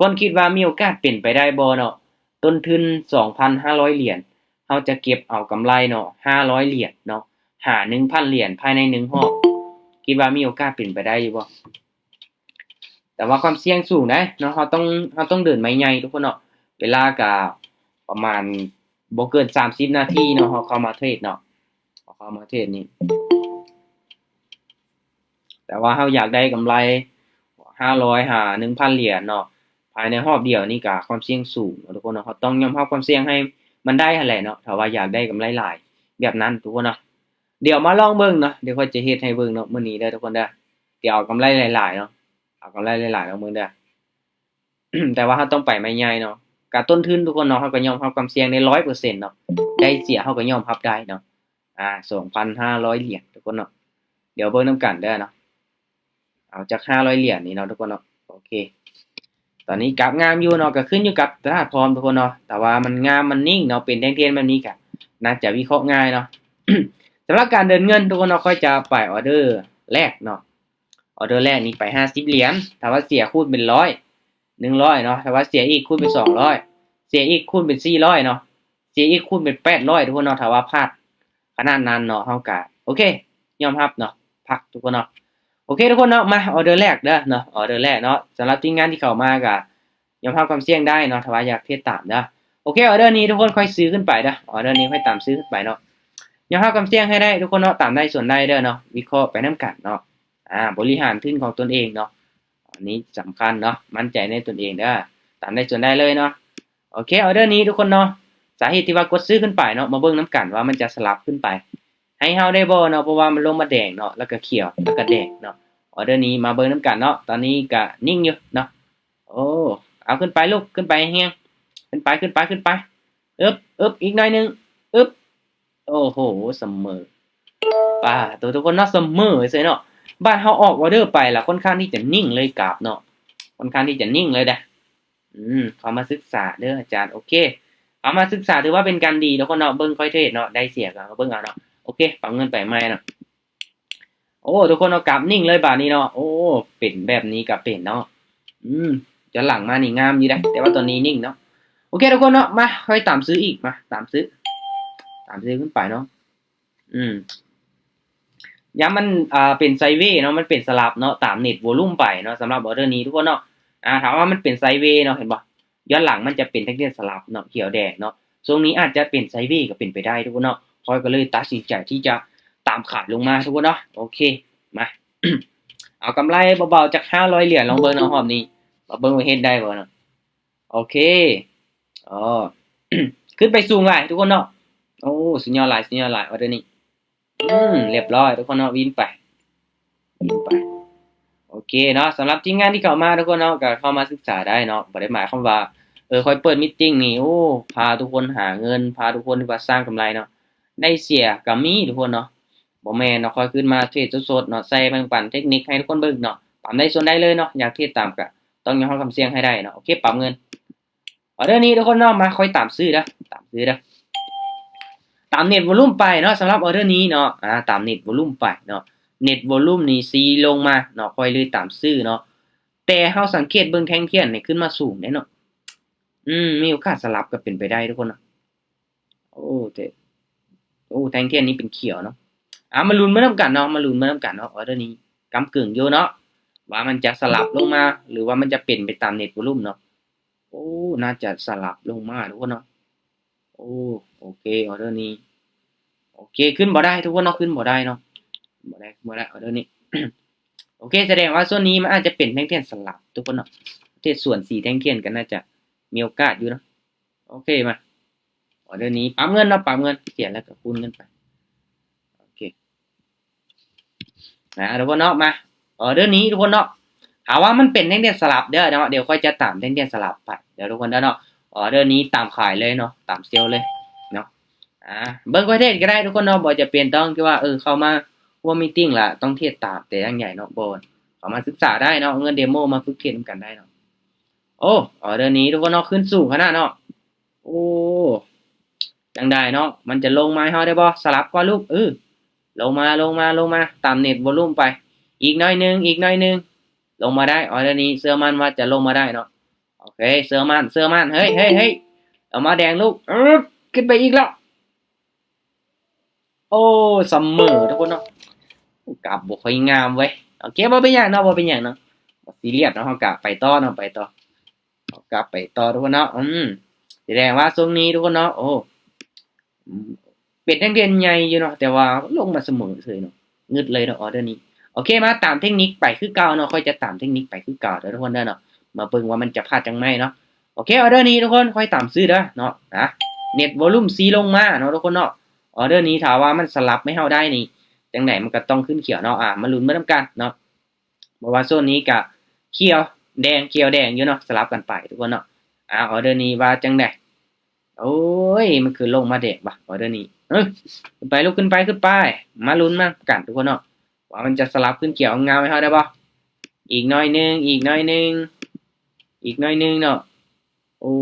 ຄົນຄິດວ່າມີໂອກາດເປັນໄປໄດ້ບໍ່ເນາະ? ຕົ້ນທຶນສອງພັນຫ້າຮ້ອຍຫຼຽນ ເຮົາຈະເກັບເອົາກຳໄລເນາະ ຫ້າຮ້ອຍຫຼຽນເນາະ ຫາໜຶ່ງພັນຫຼຽນພາຍໃນໜຶ່ງຮອບ ຄິດວ່າມີໂອກາດເປັນໄປໄດ້ຢູ່ບໍ່? ແຕ່ວ່າຄວາມສ່ຽງສູງເດ້ເນາະ ເຮົາຕ້ອງ ເຮົາຕ້ອງເດີນໄມ້ໃຫຍ່ທຸກຄົນເນາະ ເວລາກະປະມານບໍ່ເກີນສາມສິບນາທີເນາະ ເຮົາເຂົ້າມາເທຣດເນາະ ເຮົາເຂົ້າມາເທຣດນີ້ ແຕ່ວ່າເຮົາຢາກໄດ້ກຳໄລຫ້າຮ້ອຍຫາໜຶ່ງພັນຫຼຽນເນາະ ພາຍໃນຮອບດຽວນີ້ກະຄວາມສ່ຽງສູງເນາະທຸກຄົນເນາະ ເຮົາຕ້ອງຍອມຮັບຄວາມສ່ຽງໃຫ້ມັນໄດ້ຫັ້ນແຫຼະເນາະ ຖ້າວ່າຢາກໄດ້ກຳໄລຫຼາຍແບບນັ້ນທຸກຄົນເນາະ ດຽວມາລອງເບິ່ງເນາະ ດຽວຂ້ອຍຈະເຮັດໃຫ້ເບິ່ງເນາະ ມື້ນີ້ເດີທຸກຄົນເດີ ດຽວເອົາກຳໄລຫຼາຍໆເນາະ ເອົາກຳໄລຫຼາຍໆລອງເບິ່ງເດີ ແຕ່ວ່າເຮົາຕ້ອງໄປໄມ້ໃຫຍ່ເນາະ ກະຕົ້ນທຶນທຸກຄົນເນາະ ເຮົາກະຍອມຮັບຄວາມສ່ຽງໃນຮ້ອຍເປີເຊັນເນາະ ໄດ້ເສຍເຮົາກະຍອມຮັບໄດ້ເນາະ ອາ ສອງພັນຫ້າຮ້ອຍຫຼຽນທຸກຄົນເນາະ ດຽວເບິ່ງນຳກັນເດີເນາະ ເອົາຈັກຫ້າຮ້ອຍຫຼຽນນີ້ເນາະທຸກຄົນເນາະ ໂອເຄ ຕອນນີ້ກາບງາມຢູ່ເນາະ ກະຂຶ້ນຢູ່ກັບຕະຫຼາດພ້ອມທຸກຄົນເນາະ ແຕ່ວ່າມັນງາມ ມັນນິ່ງເນາະ ເປັນແທ່ງທຽນແບບນີ້ກະໜ້າຈະວິເຄາະງ່າຍເນາະ ສຳລັບການເດີນເງິນທຸກຄົນເນາະ ຂ້ອຍຈະໄປອໍເດີແລກເນາະ ອໍເດີແລກນີ້ໄປຫ້າສິບຫຼຽນ ຖ້າວ່າເສຍຄູນເປັນຮ້ອຍ ໜຶ່ງຮ້ອຍເນາະ ຖ້າວ່າເສຍອີກຄູນເປັນສອງຮ້ອຍ ເສຍອີກຄູນເປັນສີ່ຮ້ອຍເນາະ ເສຍອີກຄູນເປັນແປດຮ້ອຍທຸກຄົນເນາະ ຖ້າວ່າພາດຂະໜາດນັ້ນເນາະ ເຮົາກະ ໂອເຄ ຍອມຮັບເນາະ ພັກທຸກຄົນເນາະ ໂອເຄທຸກຄົນເນາະ ມາ ອໍເດີແລກເດີເນາະ ອໍເດີແລກເນາະ ສຳລັບທີມງານທີ່ເຂົ້າມາກະ ຍອມຮັບຄວາມສ່ຽງໄດ້ເນາະ ຖ້າວ່າຢາກເທຣດຕາມເດີ ໂອເຄ ອໍເດີນີ້ທຸກຄົນຄ່ອຍຊື້ຂຶ້ນໄປເດີ ອໍເດີນີ້ຄ່ອຍຕາມຊື້ຂຶ້ນໄປເນາະ ຍອມຮັບຄວາມສ່ຽງໃຫ້ໄດ້ທຸກຄົນເນາະ ຕາມໄດ້ສ່ວນໄດ້ເດີເນາະ ວິເຄາະໄປນຳກັນເນາະ ອາ ບໍລິຫານທຶນຂອງຕົນເອງເນາະ ອັນນີ້ສຳຄັນເນາະ ໝັ້ນໃຈໃນຕົນເອງເດີ ຕາມໄດ້ສ່ວນໄດ້ເລີຍເນາະ ໂອເຄ ອໍເດີນີ້ທຸກຄົນເນາະ ສາເຫດທີ່ວ່າກົດຊື້ຂຶ້ນໄປເນາະ ມາເບິ່ງນຳກັນວ່າມັນຈະສະຫຼັບຂຶ້ນໄປໃຫ້ເຮົາໄດ້ບໍ່ເນາະ ເພາະວ່າມັນລົງມາແດງເນາະ ແລ້ວກະຂຽວ ແລ້ວກະແດງເນາະ ອໍເດີນີ້ມາເບິ່ງນຳກັນເນາະ ຕອນນີ້ກະນິ່ງຢູ່ເນາະ ໂອ້ ເອົາຂຶ້ນໄປລູກ ຂຶ້ນໄປແຮງໆ ຂຶ້ນໄປ ຂຶ້ນໄປ ຂຶ້ນໄປ ອຶບ ອຶບ ອີກໜ້ອຍໜຶ່ງ ອຶບ ໂອ້ໂຫ ສະເໝີ ປາໂຕ ທຸກຄົນເນາະ ສະເໝີເຊີຍເນາະ ບາດເຮົາອອກອໍເດີໄປລະ ຄ່ອນຂ້າງທີ່ຈະນິ່ງເລີຍ ກາບເນາະ ຄ່ອນຂ້າງທີ່ຈະນິ່ງເລີຍເດ້ ອືມ ເຂົ້າມາສຶກສາເດີອາຈານ ໂອເຄ ເຂົ້າມາສຶກສາ ຖືວ່າເປັນການດີທຸກຄົນເນາະ ເບິ່ງຂ້ອຍເທຣດເນາະ ໄດ້ເສຍກະເບິ່ງເອົາເນາະ ໂອເຄ ປັບເງິນໄປໃໝ່ເນາະ ໂອ້ ທຸກຄົນເນາະ ກາບນິ່ງເລີຍບາດນີ້ເນາະ ໂອ້ ເປັນແບບນີ້ກະເປັນເນາະ ອືມ ຍ້ອນຫຼັງມານີ້ງາມຢູ່ເດ້ ແຕ່ວ່າຕອນນີ້ນິ່ງເນາະ ໂອເຄ ທຸກຄົນເນາະ ມາ ຂ້ອຍຕາມຊື້ອີກ ມາ ຕາມຊື້ ຕາມຊື້ຂຶ້ນໄປເນາະ ອືມ ຍາມມັນ ອ່າ ເປັນໄຊເວເນາະ ມັນເປັນສະຫຼັບເນາະ ຕາມເນັດໂວລຸມໄປເນາະ ສຳລັບອໍເດີນີ້ທຸກຄົນເນາະ ອ່າ ຖ້າວ່າມັນເປັນໄຊເວເນາະ ເຫັນບໍ່ ຍ້ອນຫຼັງມັນຈະເປັນແທ່ງທຽນສະຫຼັບເນາະ ຂຽວແດງເນາະ ຊ່ວງນີ້ອາດຈະເປັນໄຊເວກະເປັນໄປໄດ້ທຸກຄົນເນາະ ຂ້ອຍກະເລີຍຕັດສິນໃຈທີ່ຈະຕາມຂາຍລົງມາທຸກຄົນເນາະ ໂອເຄ ມາ ເອົາກຳໄລເບົາໆຈັກຫ້າຮ້ອຍຫຼຽນ ລອງເບິ່ງເນາະ ຮອບນີ້ ມາເບິ່ງວ່າເຮັດໄດ້ບໍ່ເນາະ ໂອເຄ ອໍ ຂຶ້ນໄປສູງຫຼາຍທຸກຄົນເນາະ ໂອ້ ສຸດຍອດຫຼາຍ ສຸດຍອດຫຼາຍ ອໍເດີນີ້ ອືມ ລຽບຮ້ອຍທຸກຄົນເນາະ ວິນໄປ ວິນໄປ ໂອເຄເນາະ ສຳລັບທີມງານທີ່ເຂົ້າມາທຸກຄົນເນາະ ກະເຂົ້າມາສຶກສາໄດ້ເນາະ ບໍ່ໄດ້ໝາຍຄວາມວ່າ ເອີ ຂ້ອຍເປີດມີດຕິງນີ້ ໂອ້ ພາທຸກຄົນຫາເງິນ ພາທຸກຄົນທີ່ວ່າສ້າງກຳໄລເນາະ ໄດ້ເສຍກະມີທຸກຄົນເນາະ ບໍ່ແມ່ນເນາະ ຂ້ອຍຂຶ້ນມາເທຣດສົດໆເນາະ ໃສ່ແບ່ງປັນເທັກນິກໃຫ້ທຸກຄົນເບິ່ງເນາະ ຕາມໄດ້ສ່ວນໄດ້ເລີຍເນາະ ຢາກເທຣດຕາມກະຕ້ອງຍອມຮັບຄວາມສ່ຽງໃຫ້ໄດ້ເນາະ ໂອເຄ ປັບເງິນ ອໍເດີນີ້ທຸກຄົນເນາະ ມາ ຂ້ອຍຕາມຊື້ເດີ ຕາມຊື້ເດີ ຕາມເນັດໂວລຸມໄປເນາະ ສຳລັບອໍເດີນີ້ເນາະ ອາ ຕາມເນັດໂວລຸມໄປເນາະ ເນັດໂວລຸມນີ້ຊີ້ລົງມາເນາະ ຂ້ອຍເລີຍຕາມຊື້ເນາະ ແຕ່ເຮົາສັງເກດເບິ່ງແທ່ງທຽນນີ້ຂຶ້ນມາສູງເດ້ເນາະ ອືມ ມີໂອກາດສະຫຼັບກະເປັນໄປໄດ້ທຸກຄົນເນາະ ໂອ້ ແຕ່ ໂອ້ ແທ່ງທຽນນີ້ເປັນຂຽວເນາະ ອາ ມາລຸ້ນໄປນຳກັນເນາະ ມາລຸ້ນໄປນຳກັນເນາະ ອໍເດີນີ້ ກຳກຶ່ງຢູ່ເນາະ ວ່າມັນຈະສະຫຼັບລົງມາ ຫຼືວ່າມັນຈະເປັນໄປຕາມເນັດໂວລຸມເນາະ ໂອ້ ໜ້າຈະສະຫຼັບລົງມາທຸກຄົນເນາະ ໂອ້ ໂອເຄ ອໍເດີນີ້ ໂອເຄ ຂຶ້ນບໍ່ໄດ້ທຸກຄົນເນາະ ຂຶ້ນບໍ່ໄດ້ເນາະ ບໍ່ໄດ້ ບໍ່ໄດ້ ອໍເດີນີ້ ໂອເຄ ສະແດງວ່າຊ່ວງນີ້ມັນອາດຈະເປັນແທ່ງທຽນສະຫຼັບທຸກຄົນເນາະ ເທດສວນສີແທ່ງທຽນກະໜ້າຈະມີໂອກາດຢູ່ເນາະ ໂອເຄ ມາ ອໍເດີນີ້ ປັບເງິນເນາະ ປັບເງິນ ຂຽນແລ້ວກະຄູນເງິນໄປ ໂອເຄ ນະ ທຸກຄົນເນາະ ມາ ອໍເດີນີ້ທຸກຄົນເນາະ ຖ້າວ່າມັນເປັນແທ່ງທຽນສະຫຼັບເດີເນາະ ດຽວຂ້ອຍຈະຕາມແທ່ງທຽນສະຫຼັບໄປເດີທຸກຄົນເດີເນາະ ອໍເດີນີ້ຕາມຂາຍເລີຍເນາະ ຕາມເຊວເລີຍເນາະ ອາ ເບິ່ງຂ້ອຍເທດກະໄດ້ທຸກຄົນເນາະ ບໍ່ຈຳເປັນຕ້ອງທີ່ວ່າ ເອີ ເຂົ້າມາຮ່ວມມີດຕິງລະຕ້ອງເທດຕາມແຕ່ຢ່າງໃດເນາະ ບໍ່ ເຂົ້າມາສຶກສາໄດ້ເນາະ ເອົາເງິນເດໂມມາຝຶກເທດນຳກັນໄດ້ເນາະ ໂອ້ ອໍເດີນີ້ທຸກຄົນເນາະ ຂຶ້ນສູງຂະໜາດເນາະ ໂອ້ ຈັ່ງໃດເນາະ ມັນຈະລົງມາໃຫ້ເຮົາໄດ້ບໍ່ ສະຫຼັບກ່ອນລູກ ເອີ ລົງມາ ລົງມາ ລົງມາ ຕາມເນັດໂວລຸມໄປ ອີກໜ້ອຍໜຶ່ງ ອີກໜ້ອຍໜຶ່ງ ລົງມາໄດ້ ອໍເດີນີ້ເຊື່ອໝັ້ນວ່າຈະລົງມາໄດ້ເນາະ ໂອເຄ ເຊື່ອໝັ້ນ ເຊື່ອໝັ້ນ ເຮີ້ຍ ເຮີ້ຍ ເຮີ້ຍ ເອົາມາແດງລູກ ອຶບ ຂຶ້ນໄປອີກແລ້ວ ໂອ້ ສະເໝີທຸກຄົນເນາະ ກາບບໍ່ຄ່ອຍງາມເວີ້ຍ ໂອເຄ ບໍ່ເປັນຫຍັງເນາະ ບໍ່ເປັນຫຍັງເນາະ ບໍ່ຊີຣຽສເນາະ ເຮົາກະໄປຕໍ່ເນາະ ໄປຕໍ່ ເຮົາກະໄປຕໍ່ທຸກຄົນເນາະ ອືມ ສະແດງວ່າຊ່ວງນີ້ທຸກຄົນເນາະ ໂອ້ ເປັນແທ່ງທຽນໃຫຍ່ຢູ່ເນາະ ແຕ່ວ່າລົງມາສະເໝີເສີຍເນາະ ງຶດເລີຍເນາະ ອໍເດີນີ້ ໂອເຄ ມາຕາມເທັກນິກໄປຄືເກົ່າເນາະ ຂ້ອຍຈະຕາມເທັກນິກໄປຄືເກົ່າເດີທຸກຄົນເດີເນາະ ມາເບິ່ງວ່າມັນຈະພາດຈັ່ງໃດເນາະ ໂອເຄ ອໍເດີນີ້ທຸກຄົນ ຂ້ອຍຕາມຊື້ເດີເນາະ ນະ ເນັດວອລຸມສີ່ລົງມາເນາະທຸກຄົນເນາະ ອໍເດີນີ້ຖ້າວ່າມັນສະຫຼັບໃຫ້ເຮົາໄດ້ນີ້ ຈັ່ງໃດມັນກໍຕ້ອງຂຶ້ນຂຽວເນາະ ອາ ມາລຸ້ນໄປນຳກັນເນາະ ເພາະວ່າໂຊນນີ້ກະຂຽວແດງ ຂຽວແດງຢູ່ເນາະ ສະຫຼັບກັນໄປທຸກຄົນເນາະ ອາ ອໍເດີນີ້ວ່າຈັ່ງໃດ ໂອ້ຍ ມັນຄືລົງມາແດງວະ ອໍເດີນີ້ ເອີ ຂຶ້ນໄປລູກ ຂຶ້ນໄປ ຂຶ້ນໄປ ມາລຸ້ນນຳກັນທຸກຄົນເນາະ ວ່າມັນຈະສະຫຼັບຂຶ້ນຂຽວງາມໃຫ້ເຮົາໄດ້ບໍ່ ອີກໜ້ອຍໜຶ່ງ ອີກໜ້ອຍໜຶ່ງ ອີກໜ້ອຍໜຶ່ງເນາະ ໂອ້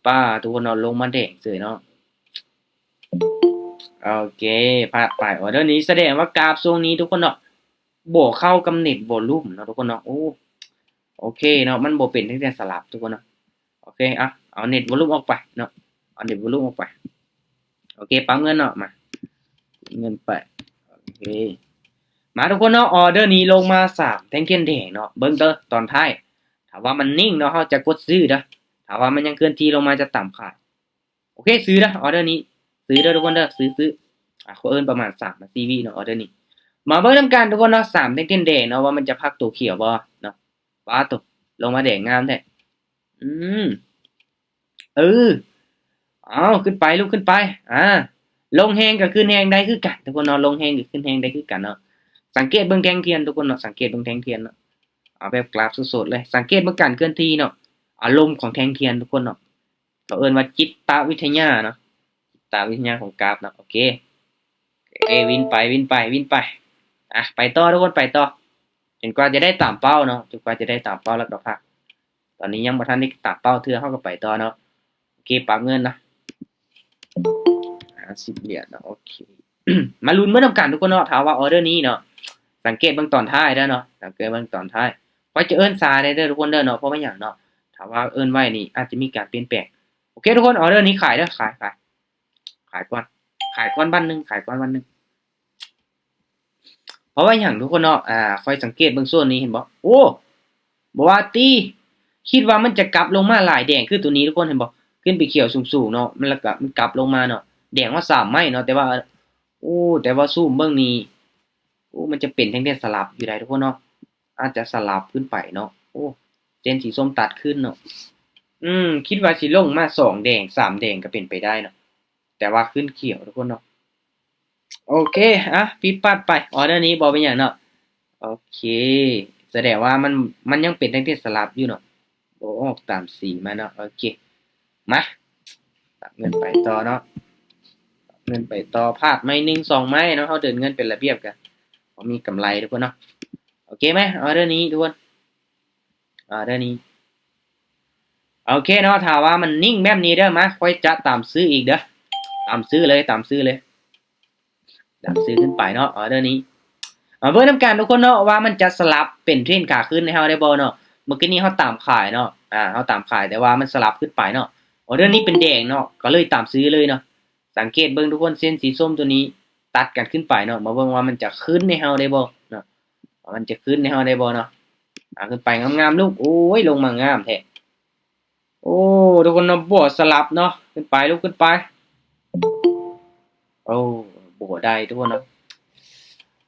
ປ້າ ທຸກຄົນເນາະ ລົງມາແດງເສີຍເນາະ ໂອເຄ ພາດໄປ ອໍເດີນີ້ ສະແດງວ່າກາບຊ່ວງນີ້ທຸກຄົນເນາະ ບໍ່ເຂົ້າກັບເນັດວອລຸມເນາະທຸກຄົນເນາະ ໂອ້ ໂອເຄເນາະ ມັນບໍ່ເປັນແທ່ງທຽນສະຫຼັບທຸກຄົນເນາະ ໂອເຄ ເອົາ ເອົາເນັດວອລຸມອອກໄປເນາະ ເອົາເນັດວອລຸມອອກໄປ ໂອເຄ ປັບເງິນເນາະ ມາ ເງິນໄປ ໂອເຄ ມາທຸກຄົນເນາະ ອໍເດີນີ້ລົງມາສາມແທ່ງທຽນແດງເນາະ ເບິ່ງເດີຕອນທ້າຍ ຖ້າວ່າມັນນິ່ງເນາະ ເຮົາຈະກົດຊື້ເດີ ຖ້າວ່າມັນຍັງເຄື່ອນທີ່ລົງມາຈະຕາມຂາຍ ໂອເຄ ຊື້ເດີ ອໍເດີນີ້ ຊື້ເດີທຸກຄົນເດີ ຊື້ ຊື້ ອາ ຂໍເອີ້ນປະມານສາມມາສີ່ວິເນາະ ອໍເດີນີ້ ມາເບິ່ງນຳກັນທຸກຄົນເນາະ ສາມແທ່ງທຽນແດງເນາະ ວ່າມັນຈະພັກໂຕຂຽວບໍ່ເນາະ ປາດໂທ້ ລົງມາແດງງາມແທ້ ອືມ ເອີ ເອົາ ຂຶ້ນໄປລູກ ຂຶ້ນໄປ ອາ ລົງແຮງກໍຂຶ້ນແຮງໄດ້ຄືກັນທຸກຄົນເນາະ ລົງແຮງກໍຂຶ້ນແຮງໄດ້ຄືກັນເນາະ ສັງເກດເບິ່ງແທ່ງທຽນທຸກຄົນເນາະ ສັງເກດເບິ່ງແທ່ງທຽນເນາະ ເອົາແບບກຣາຟສົດໆເລີຍ ສັງເກດເບິ່ງການເຄື່ອນທີ່ເນາະ ອາລົມຂອງແທ່ງທຽນທຸກຄົນເນາະ ເຂົາເອີ້ນວ່າຈິດຕະວິທະຍາເນາະ ຈິດຕະວິທະຍາຂອງກຣາຟເນາະ ໂອເຄ ເອ ວິນໄປ ວິນໄປ ວິນໄປ ອາ ໄປຕໍ່ທຸກຄົນ ໄປຕໍ່ ຈົນກວ່າຈະໄດ້ຕາມເປົ້າເນາະ ຈົນກວ່າຈະໄດ້ຕາມເປົ້າ ແລ້ວກໍພັກ ຕອນນີ້ຍັງບໍ່ທັນໄດ້ຕາມເປົ້າເທື່ອ ເຮົາກໍໄປຕໍ່ເນາະ ໂອເຄ ປັບເງິນເນາະ ຫ້າສິບຫຼຽນເນາະ ໂອເຄ ມາລຸ້ນເບິ່ງນຳກັນທຸກຄົນເນາະ ຖ້າວ່າອໍເດີນີ້ເນາະ ສັງເກດເບິ່ງຕອນທ້າຍເດີເນາະ ສັງເກດເບິ່ງຕອນທ້າຍ ຂ້ອຍຈະເອີ້ນຊ້າແດ່ເດີທຸກຄົນເດີເນາະ ເພາະວ່າຫຍັງເນາະ ຖ້າວ່າເອີ້ນໄວນີ້ອາດຈະມີການປ່ຽນແປງ ໂອເຄທຸກຄົນ ອໍເດີນີ້ຂາຍເດີ ຂາຍ ຂາຍ ຂາຍກ່ອນ ຂາຍກ່ອນບາດໜຶ່ງ ຂາຍກ່ອນບາດໜຶ່ງ ເພາະວ່າຫຍັງທຸກຄົນເນາະ ອາ ຂ້ອຍສັງເກດເບິ່ງໂຊນນີ້ ເຫັນບໍ່ ໂອ້ ບໍ່ວ່າຕິ ຄິດວ່າມັນຈະກັບລົງມາຫຼາຍແດງ ຄືໂຕນີ້ທຸກຄົນເຫັນບໍ່ ຂຶ້ນໄປຂຽວສູງໆເນາະ ມັນ ແລ້ວກໍມັນກັບລົງມາເນາະ ແດງມາສາມໄມ້ເນາະ ແຕ່ວ່າ ໂອ້ ແຕ່ວ່າຊູມເບິ່ງນີ້ ໂອ້ ມັນຈະເປັນແທ່ງທຽນສະຫຼັບຢູ່ໃດ໋ທຸກຄົນເນາະ ອາດຈະສະຫຼັບຂຶ້ນໄປເນາະ ໂອ້ ເສັ້ນສີສົ້ມຕັດຂຶ້ນເນາະ ອືມ ຄິດວ່າຊິລົງມາສອງແດງ ສາມແດງກໍເປັນໄປໄດ້ເນາະ ແຕ່ວ່າຂຶ້ນຂຽວທຸກຄົນເນາະ ໂອເຄ ອະ ປິດປັດໄປ ອໍເດີນີ້ບໍ່ເປັນຫຍັງເນາະ ໂອເຄ ສະແດງວ່າມັນ ມັນຍັງເປັນແທ່ງທຽນສະຫຼັບຢູ່ເນາະ ບໍ່ອອກຕາມສີມາເນາະ ໂອເຄ ມາ ປັບເງິນໄປຕໍ່ເນາະ ປັບເງິນໄປຕໍ່ ພາດໄມ້ໜຶ່ງສອງໄມ້ເນາະ ເຮົາເດີນເງິນເປັນລະບຽບ ກໍພໍມີກຳໄລທຸກຄົນເນາະ ໂອເຄໄໝ ອໍເດີນີ້ທຸກຄົນ ອໍເດີນີ້ ໂອເຄເນາະ ຖ້າວ່າມັນນິ່ງແບບນີ້ເດີ ມາ ຂ້ອຍຈະຕາມຊື້ອີກເດີ ຕາມຊື້ເລີຍ ຕາມຊື້ເລີຍ ຕາມຊື້ຂຶ້ນໄປເນາະ ອໍເດີນີ້ ມາເບິ່ງນຳກັນທຸກຄົນເນາະ ວ່າມັນຈະສະຫຼັບເປັນເທຣນຂາຂຶ້ນໃຫ້ເຮົາໄດ້ບໍ່ເນາະ ເມື່ອກີ້ນີ້ເຮົາຕາມຂາຍເນາະ ອາ ເຮົາຕາມຂາຍ ແຕ່ວ່າມັນສະຫຼັບຂຶ້ນໄປເນາະ ອໍເດີນີ້ເປັນແດງເນາະ ກໍເລີຍຕາມຊື້ເລີຍເນາະ ສັງເກດເບິ່ງທຸກຄົນ ເສັ້ນສີສົ້ມໂຕນີ້ຕັດກັນຂຶ້ນໄປເນາະ ມາເບິ່ງວ່າມັນຈະຂຶ້ນໃຫ້ເຮົາໄດ້ບໍ່ເນາະ ວ່າມັນຈະຂຶ້ນໃຫ້ເຮົາໄດ້ບໍ່ເນາະ ອາ ຂຶ້ນໄປງາມໆລູກ ໂອ້ຍ ລົງມາງາມແທ້ ໂອ້ ທຸກຄົນເນາະ ບໍ່ສະຫຼັບເນາະ ຂຶ້ນໄປລູກ ຂຶ້ນໄປ ໂອ້ ບໍ່ໄດ້ທຸກຄົນເນາະ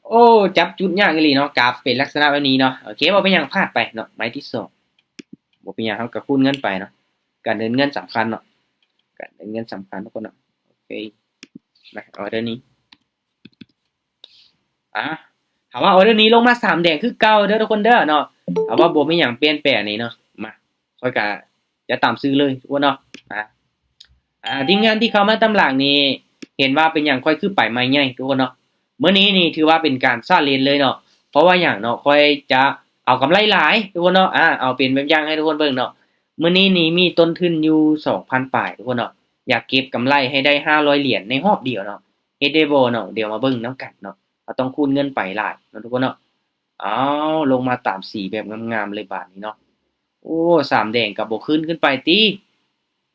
ໂອ້ ຈັບຈຸດຍາກອີ່ຫຼີເນາະ ກາບເປັນລັກສະນະແບບນີ້ເນາະ ໂອເຄ ບໍ່ເປັນຫຍັງ ພາດໄປເນາະ ໄມ້ທີສອງ ບໍ່ເປັນຫຍັງ ເຮົາກໍຄູນເງິນໄປເນາະ ການເດີນເງິນສຳຄັນເນາະ ການເດີນເງິນສຳຄັນທຸກຄົນເນາະ ໂອເຄ ມາ ອໍເດີນີ້ ອາ ຖ້າວ່າອໍເດີນີ້ລົງມາສາມແດງຄືເກົ່າເດີທຸກຄົນເດີເນາະ ຖ້າວ່າບໍ່ມີຫຍັງປ່ຽນແປງນີ້ເນາະ ມາ ຂ້ອຍກະຈະຕາມຊື້ເລີຍທຸກຄົນເນາະ ອາ ອາ ທີມງານທີ່ເຂົ້າມາຕາມຫຼັງນີ້ ເຫັນວ່າເປັນຫຍັງຂ້ອຍຄືໄປໄມ້ໃຫຍ່ທຸກຄົນເນາະ ມື້ນີ້ນີ້ຖືວ່າເປັນການຊາເລນເລີຍເນາະ ເພາະວ່າຫຍັງເນາະ ຂ້ອຍຈະເອົາກຳໄລຫຼາຍທຸກຄົນເນາະ ອາ ເອົາເປັນແບບຢ່າງໃຫ້ທຸກຄົນເບິ່ງເນາະ ມື້ນີ້ນີ້ມີຕົ້ນທຶນຢູ່ສອງພັນປາຍທຸກຄົນເນາະ ຢາກເກັບກຳໄລໃຫ້ໄດ້ຫ້າຮ້ອຍຫຼຽນໃນຮອບດຽວເນາະ ເຮັດໄດ້ບໍ່ເນາະ ດຽວມາເບິ່ງນຳກັນເນາະ ເຮົາຕ້ອງຄູນເງິນໄປຫຼາຍເນາະທຸກຄົນເນາະ ອ້າວ ລົງມາຕາມສີແບບງາມໆເລີຍບາດນີ້ເນາະ ໂອ ອ້ ສາມແດງກໍບໍ່ຂຶ້ນຂຶ້ນໄປຕິ.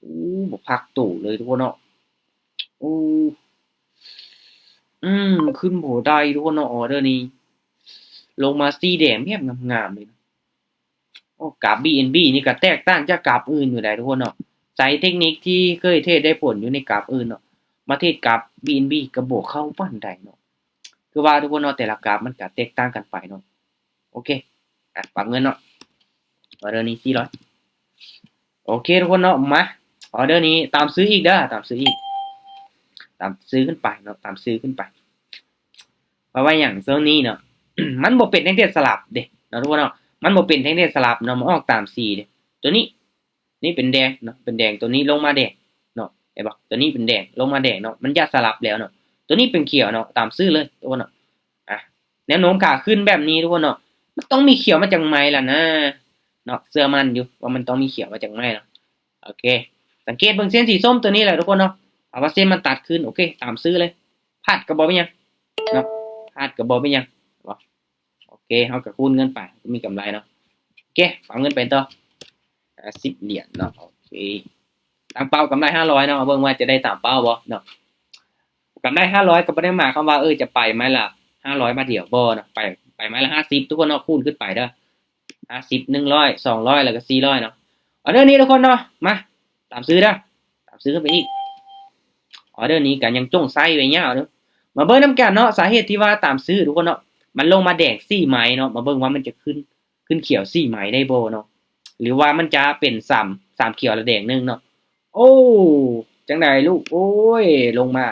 ໂອ້ ບໍ່ພັກໂຕເລີຍທຸກຄົນເນາະ. ໂອ້ ອືມ ຂຶ້ນບໍ່ໄດ້ທຸກຄົນເນາະ ອອເດີນີ້. ລົງມາສີ່ແດງແບບງາມໆເລີຍ. ໂອ້ ກາບບີເອັນບີນີ້ກໍແຕກຕ່າງຈາກກາບອື່ນຢູ່ໃດ໋ທຸກຄົນເນາະ. ໃຊ້ເທັກນິກທີ່ເຄີຍເທຣດໄດ້ຜົນຢູ່ໃນກາບອື່ນເນາະ ມາເທຣດກາບບີເອັນບີກໍບໍ່ເຂົ້າປານໃດເນາະ. ຄືວ່າທຸກຄົນເນາະ ແຕ່ລະກາບມັນກໍແຕກຕ່າງກັນໄປເນາະ. ໂອເຄ ອ່ະ ປັບເງິນເນາະ ອອເດີນີ້ສີ່ຮ້ອຍ. ໂອເຄທຸກຄົນເນາະ ມາ ອອເດີນີ້ຕາມຊື້ອີກເດີ ຕາມຊື້ອີກ ຕາມຊື້ຂຶ້ນໄປເນາະ ຕາມຊື້ຂຶ້ນໄປ. ເພາະວ່າຫຍັງ ຊ່ວງນີ້ເນາະ ມັນບໍ່ເປັນແທ່ງທຽນສະຫຼັບເດ້ເນາະທຸກຄົນເນາະ ມັນບໍ່ເປັນແທ່ງທຽນສະຫຼັບເນາະ ມັນອອກຕາມສີເດ້. ຕົວນີ້ ນີ້ເປັນແດງເນາະ ເປັນແດງ ຕົວນີ້ລົງມາແດງເນາະ ເຫັນບໍ່? ຕົວນີ້ເປັນແດງ ລົງມາແດງເນາະ ມັນຢາກສະຫຼັບແລ້ວເນາະ. ຕົວນີ້ເປັນຂຽວເນາະ ຕາມຊື້ເລີຍທຸກຄົນເນາະ. ອ່ະ ແນວໂນ້ມຂາຂຶ້ນແບບນີ້ທຸກຄົນເນາະ ມັນຕ້ອງມີຂຽວມາຈາກໄມ້ລະນະເນາະ ເຊື່ອໝັ້ນຢູ່ວ່າມັນຕ້ອງມີຂຽວມາຈາກໄມ້ເນາະ. ໂອເຄ ສັງເກດເບິ່ງເສັ້ນສີສົ້ມຕົວນີ້ແຫຼະທຸກຄົນເນາະ ເອົາວ່າເສັ້ນມັນຕັດຂຶ້ນ ໂອເຄ ຕາມຊື້ເລີຍ. ພາດກໍບໍ່ເປັນຫຍັງເນາະ ພາດກໍບໍ່ເປັນຫຍັງ ເຫັນບໍ່? ໂອເຄ ເຮົາກໍຄູນເງິນໄປ ກໍມີກຳໄລເນາະ. ໂອເຄ ເອົາເງິນໄປຕໍ່ ຫ້າສິບຫຼຽນເນາະ. ໂອເຄ ຕັ້ງເປົ້າກຳໄລຫ້າຮ້ອຍເນາະ ເບິ່ງວ່າຈະໄດ້ຕາມເປົ້າບໍ່ເນາະ. ກຳໄລຫ້າຮ້ອຍກໍບໍ່ໄດ້ໝາຍຄວາມວ່າ ເອີ ຈະໄປໄມ້ລະຫ້າຮ້ອຍບາດດຽວ ບໍ່ເນາະ ໄປ ໄປໄມ້ລະຫ້າສິບທຸກຄົນເນາະ ຄູນຂຶ້ນໄປເດີ ຫ້າສິບ ໜຶ່ງຮ້ອຍ ສອງຮ້ອຍ ແລ້ວກໍສີ່ຮ້ອຍເນາະ. ອອເດີນີ້ທຸກຄົນເນາະ ມາ ຕາມຊື້ເດີ ຕາມຊື້ຂຶ້ນໄປອີກ. ອອເດີນີ້ກໍຍັງຈົ່ງໃຊ້ໄວ້ຍາວເດີ. ມາເບິ່ງນຳກັນເນາະ ສາເຫດທີ່ວ່າຕາມຊື້ທຸກຄົນເນາະ ມັນລົງມາແດງສີ່ໄມ້ເນາະ ມາເບິ່ງວ່າມັນຈະຂຶ້ນ ຂຶ້ນຂຽວສີ່ໄມ້ໄດ້ບໍ່ເນາະ ຫຼືວ່າມັນຈະເປັນສາມ ສາມຂຽວລະແດງໜຶ່ງເນາະ. ໂອ້ ຈັ່ງໃດລູກ ໂອ້ຍ ລົງມາ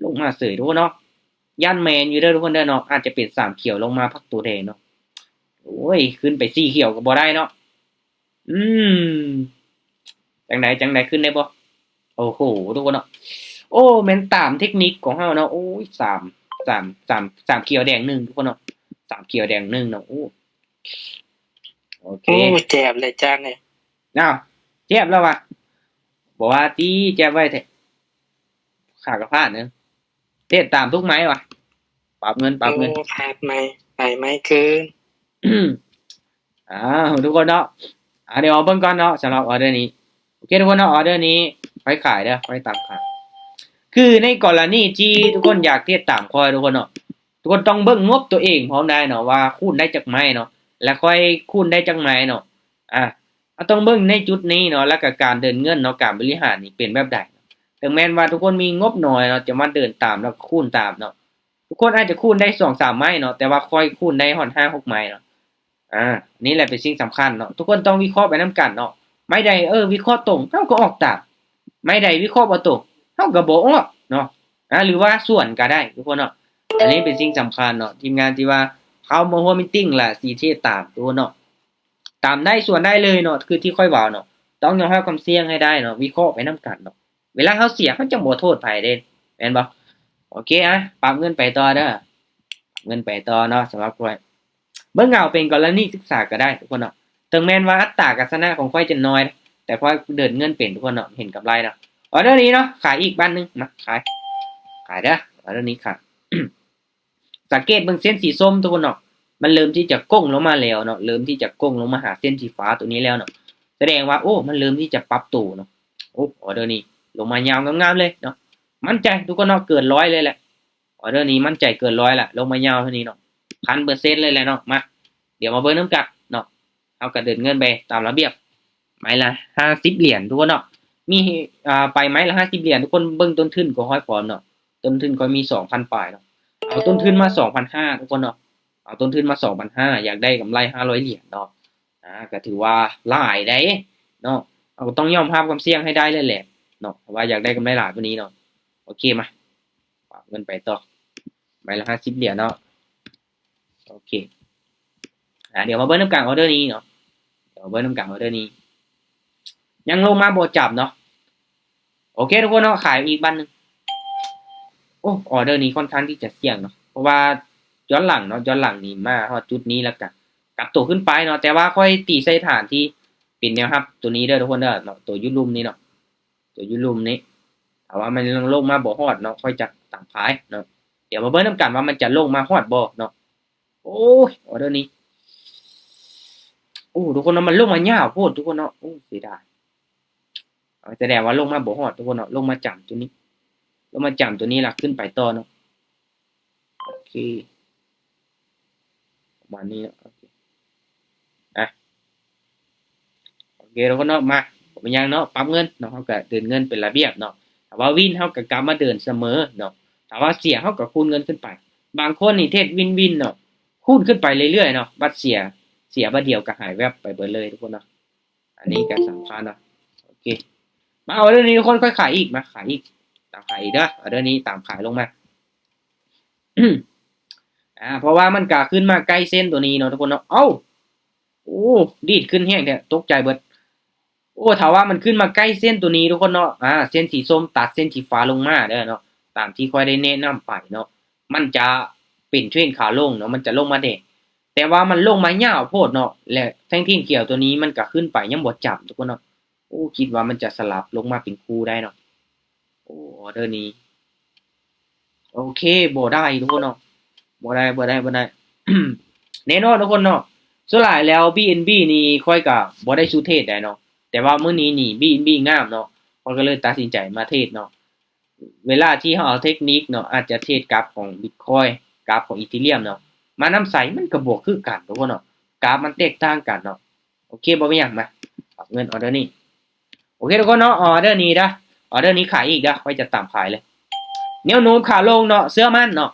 ລົງມາເສີຍທຸກຄົນເນາະ. ຢ້ານແມ່ນຢູ່ເດີທຸກຄົນເດີເນາະ ອາດຈະເປັນສາມຂຽວລົງມາພັກໂຕແດງເນາະ. ໂອ້ຍ ຂຶ້ນໄປສີ່ຂຽວກໍບໍ່ໄດ້ເນາະ. ອືມ ຈັ່ງໃດ ຈັ່ງໃດ ຂຶ້ນໄດ້ບໍ່? ໂອ້ໂຫ ທຸກຄົນເນາະ ໂອ້ ແມ່ນຕາມເທັກນິກຂອງເຮົາເນາະ. ໂອ້ຍ ສາມ ສາມ ສາມ ສາມຂຽວແດງໜຶ່ງທຸກຄົນເນາະ ສາມຂຽວແດງໜຶ່ງເນາະ. ໂອ້ ໂອເຄ ໂອ້ ແຈບເລີຍຈານນີ້. ອ້າວ ແຈບແລ້ວວະ ບໍ່ວ່າຕິ ແຈບໄວ້ແທ້ ຂ້າກໍພາດເນາະ. ເທດຕາມທຸກໄມ້ວະ ປັບເງິນ ປັບເງິນ ໂອ້ ພາດໄມ້ ໄປໄມ້ຄືນ. ອ້າວ ທຸກຄົນເນາະ ອ່າ ດຽວເອົາເບິ່ງກ່ອນເນາະ ສຳລັບອອເດີນີ້. ໂອເຄ ທຸກຄົນເນາະ ອອເດີນີ້ຂ້ອຍຂາຍເດີ ຂ້ອຍຕາມຂາຍ. ຄືໃນກໍລະນີທີ່ທຸກຄົນຢາກເທດຕາມຂ້ອຍ ທຸກຄົນເນາະ ທຸກຄົນຕ້ອງເບິ່ງງົບຕົວເອງພ້ອມໄດ້ເນາະ ວ່າຄູນໄດ້ຈັກໄມ້ເນາະ ແລະ ຂ້ອຍຄູນໄດ້ຈັກໄມ້ເນາະ. ອ່າ ເຮົາຕ້ອງເບິ່ງໃນຈຸດນີ້ເນາະ ແລ້ວກໍການເດີນເງິນເນາະ ການບໍລິຫານນີ້ເປັນແບບໃດ. ເຖິງແມ່ນວ່າທຸກຄົນມີງົບໜ້ອຍເນາະ ຈະມາເດີນຕາມ ແລ້ວກໍຄູນຕາມເນາະ ທຸກຄົນອາດຈະຄູນໄດ້ສອງສາມໄມ້ເນາະ ແຕ່ວ່າຂ້ອຍຄູນໄດ້ຮອດຫ້າຫົກໄມ້ເນາະ. ອ່າ ນີ້ແຫຼະເປັນສິ່ງສຳຄັນເນາະ ທຸກຄົນຕ້ອງວິເຄາະໄປນຳກັນເນາະ. ໄມ້ໃດ ເອີ ວິເຄາະຕົງ ເຮົາກໍອອກຕາມ ໄມ້ໃດວິເຄາະບໍ່ຕົງ ເຮົາກໍບໍ່ອອກເນາະ. ອ່າ ຫຼືວ່າສວນກໍໄດ້ທຸກຄົນເນາະ. ອັນນີ້ເປັນສິ່ງສຳຄັນເນາະ ທີມງານທີ່ວ່າເຮົາມາຮ່ວມມີດຕິງ ແລະ ຊິເທດຕາມທຸກຄົນເນາະ. ຕາມໄດ້ ສວນໄດ້ເລີຍເນາະ ຄືທີ່ຂ້ອຍເວົ້າເນາະ ຕ້ອງຍອມຮັບຄວາມສ່ຽງໃຫ້ໄດ້ເນາະ ວິເຄາະໄປນຳກັນເນາະ. ເວລາເຮົາເສຍ ເຮົາຈະບໍ່ໂທດໃຜເດ້ ແມ່ນບໍ່? ໂອເຄ ອ່ະ ປັບເງິນໄປຕໍ່ເດີ ປັບເງິນໄປຕໍ່ເນາະ. ສຳລັບຂ້ອຍ ເບິ່ງເອົາເປັນກໍລະນີສຶກສາກໍໄດ້ທຸກຄົນເນາະ. ເຖິງແມ່ນວ່າອັດຕາການຊະນະຂອງຂ້ອຍຈະນ້ອຍ ແຕ່ຂ້ອຍເດີນເງິນເປັນທຸກຄົນເນາະ ເຫັນກຳໄລເນາະ. ອອເດີນີ້ເນາະ ຂາຍອີກບາດໜຶ່ງ ມາ ຂາຍ ຂາຍເດີ ອອເດີນີ້ຂາຍ. ສັງເກດເບິ່ງເສັ້ນສີສົ້ມທຸກຄົນເນາະ ມັນເລີ່ມທີ່ຈະໂກ່ງລົງມາແລ້ວເນາະ ເລີ່ມທີ່ຈະໂກ່ງລົງມາຫາເສັ້ນສີຟ້າຕົວນີ້ແລ້ວເນາະ ສະແດງວ່າ ໂອ້ ມັນເລີ່ມທີ່ຈະປັບໂຕເນາະ. ໂອ້ ອອເດີນີ້ລົງມາຍາວງາມໆເລີຍເນາະ. ໝັ້ນໃຈທຸກຄົນເນາະ ເກີນຮ້ອຍເລີຍແຫຼະ ອອເດີນີ້ໝັ້ນໃຈເກີນຮ້ອຍລະ ລົງມາຍາວເທົ່ານີ້ເນາະ ພັນເປີເຊັນເລີຍແຫຼະເນາະ. ມາ ດຽວມາເບິ່ງນຳກັນເນາະ ເຮົາກໍເດີນເງິນໄປຕາມລະບຽບ ໄມ້ລະຫ້າສິບຫຼຽນທຸກຄົນເນາະ. ມີ ອ່າ ໄປໄມ້ລະຫ້າສິບຫຼຽນ ທຸກຄົນເບິ່ງຕົ້ນທຶນຂອງຂ້ອຍພ້ອມເນາະ ຕົ້ນທຶນຂ້ອຍມີສອງພັນປາຍເນາະ. ເອົາຕົ້ນທຶນມາສອງພັນຫ້າທຸກຄົນເນາະ ເອົາຕົ້ນທຶນມາສອງພັນຫ້າ ຢາກໄດ້ກຳໄລຫ້າຮ້ອຍຫຼຽນເນາະ. ອ່າ ກໍຖືວ່າຫຼາຍໃດເນາະ ເຮົາກໍຕ້ອງຍອມຮັບຄວາມສ່ຽງໃຫ້ໄດ້ເລີຍແຫຼະເນາະ ວ່າຢາກໄດ້ກຳໄລຫຼາຍກວ່ານີ້ເນາະ. ໂອເຄ ມາ ປາບເງິນໄປຕໍ່ ໃບລະຫ້າສິບຫຼຽນເນາະ. ໂອເຄ ອ່າ ດຽວມາເບິ່ງນຳກັນອອເດີນີ້ເນາະ ດຽວມາເບິ່ງນຳກັນອອເດີນີ້ ຍັງລົງມາບໍ່ຈັບເນາະ. ໂອເຄທຸກຄົນເນາະ ຂາຍອີກບາດໜຶ່ງ. ໂອ້ ອອເດີນີ້ຄ່ອນຂ້າງທີ່ຈະສ່ຽງເນາະ ເພາະວ່າຍ້ອນຫຼັງເນາະ ຍ້ອນຫຼັງນີ້ມາຮອດຈຸດນີ້ ແລ້ວກະກັບໂຕຂຶ້ນໄປເນາະ. ແຕ່ວ່າຂ້ອຍຕີໃສ່ຖານທີ່ເປັນແນວຮັບໂຕນີ້ເດີທຸກຄົນເດີເນາະ ໂຕຢູ່ລຸ່ມນີ້ເນາະ ໂຕຢູ່ລຸ່ມນີ້ ຖ້າວ່າມັນຍັງລົງມາບໍ່ຮອດເນາະ ຂ້ອຍຈະຕາມຂາຍເນາະ. ດຽວມາເບິ່ງນຳກັນວ່າມັນຈະລົງມາຮອດບໍ່ເນາະ. ໂອ້ຍ ອອເດີນີ້ ໂອ້ ທຸກຄົນເນາະ ມັນລົງມາຍາວໂພດທຸກຄົນເນາະ. ໂອ້ ເສຍດາຍ. ເອົາ ສະແດງວ່າລົງມາບໍ່ຮອດທຸກຄົນເນາະ. ລົງມາຈ້ຳຕົວນີ້ ລົງມາຈ້ຳຕົວນີ້ລະຂຶ້ນໄປຕໍ່ເນາະ. ໂອເຄ ປະມານນີ້ເນາະ. ໂອເຄ ອ່ະ ໂອເຄທຸກຄົນເນາະ. ມາ ບໍ່ເປັນຫຍັງເນາະ ປັບເງິນເນາະ. ເຮົາກະເດີນເງິນເປັນລະບຽບເນາະ. ຖ້າວ່າວິນ ເຮົາກະກັບມາເດີນສະເໝີເນາະ. ຖ້າວ່າເສຍ ເຮົາກະຄູນເງິນຂຶ້ນໄປ. ບາງຄົນນີ້ເທຣດວິນວິນເນາະ ຄູນຂຶ້ນໄປເລື້ອຍໆເນາະ. ບັດເສຍ ເສຍບັດດຽວກະຫາຍແວັບໄປເບິດເລີຍທຸກຄົນເນາະ. ອັນນີ້ກະສຳຄັນເນາະ. ໂອເຄ ມາ ອອເດີນີ້ທຸກຄົນ ຄ່ອຍຂາຍອີກ. ມາຂາຍອີກ ຕາມຂາຍອີກເດີ. ອອເດີນີ້ຕາມຂາຍລົງມາ ອ່າ ເພາະວ່າມັນກະຂຶ້ນມາໃກ້ເສັ້ນຕົວນີ້ເນາະທຸກຄົນເນາະ. ເອົ້າ ໂອ້ ດີດຂຶ້ນແຮງແທ້ ຕົກໃຈເບິດ. ໂອ້ ຖ້າວ່າມັນຂຶ້ນມາໃກ້ເສັ້ນຕົວນີ້ທຸກຄົນເນາະ ອ່າ ເສັ້ນສີສົ້ມຕັດເສັ້ນສີຟ້າລົງມາເດີເນາະ ຕາມທີ່ຂ້ອຍໄດ້ແນະນຳໄປເນາະ ມັນຈະເປັນເທຣນຂາລົງເນາະ ມັນຈະລົງມາແດງ ແຕ່ວ່າມັນລົງມາຍາວໂພດເນາະ ແລະແທ່ງຂຽວຕົວນີ້ມັນກະຂຶ້ນໄປຍັງບໍ່ຈ້ຳທຸກຄົນເນາະ. ໂອ້ ຄິດວ່າມັນຈະສະຫຼັບລົງມາເປັນຄູ່ໄດ້ເນາະ. ໂອ້ ອອເດີນີ້ ໂອເຄ ບໍ່ໄດ້ທຸກຄົນເນາະ ບໍ່ໄດ້ ບໍ່ໄດ້ ບໍ່ໄດ້ ແນ່ນອນທຸກຄົນເນາະ. ສ່ວນຫຼາຍແລ້ວບີເອັນບີນີ້ຂ້ອຍກະບໍ່ໄດ້ສູ້ເທຣດໃດເນາະ ແຕ່ວ່າມື້ນີ້ນີ້ບີເອັນບີງາມເນາະ ຂ້ອຍກະເລີຍຕັດສິນໃຈມາເທຣດເນາະ. ເວລາທີ່ເຮົາເອົາເທັກນິກເນາະ ອາດຈະເທຣດກາຟຂອງບິດຄອຍ ກາຟຂອງອີເທີຣຽມເນາະ ມານຳໃສ່ ມັນກະບໍ່ຄືກັນທຸກຄົນເນາະ ກາຟມັນແຕກຕ່າງກັນເນາະ. ໂອເຄ ບໍ່ເປັນຫຍັງ ມາ ປັບເງິນອອເດີນີ້. ໂອເຄທຸກຄົນເນາະ ອອເດີນີ້ເດີ ອອເດີນີ້ຂາຍອີກເດີ ຂ້ອຍຈະຕາມຂາຍເລີຍ. ແນວໂນ້ມຂາລົງເນາະ ເຊື່ອໝັ້ນເນາະ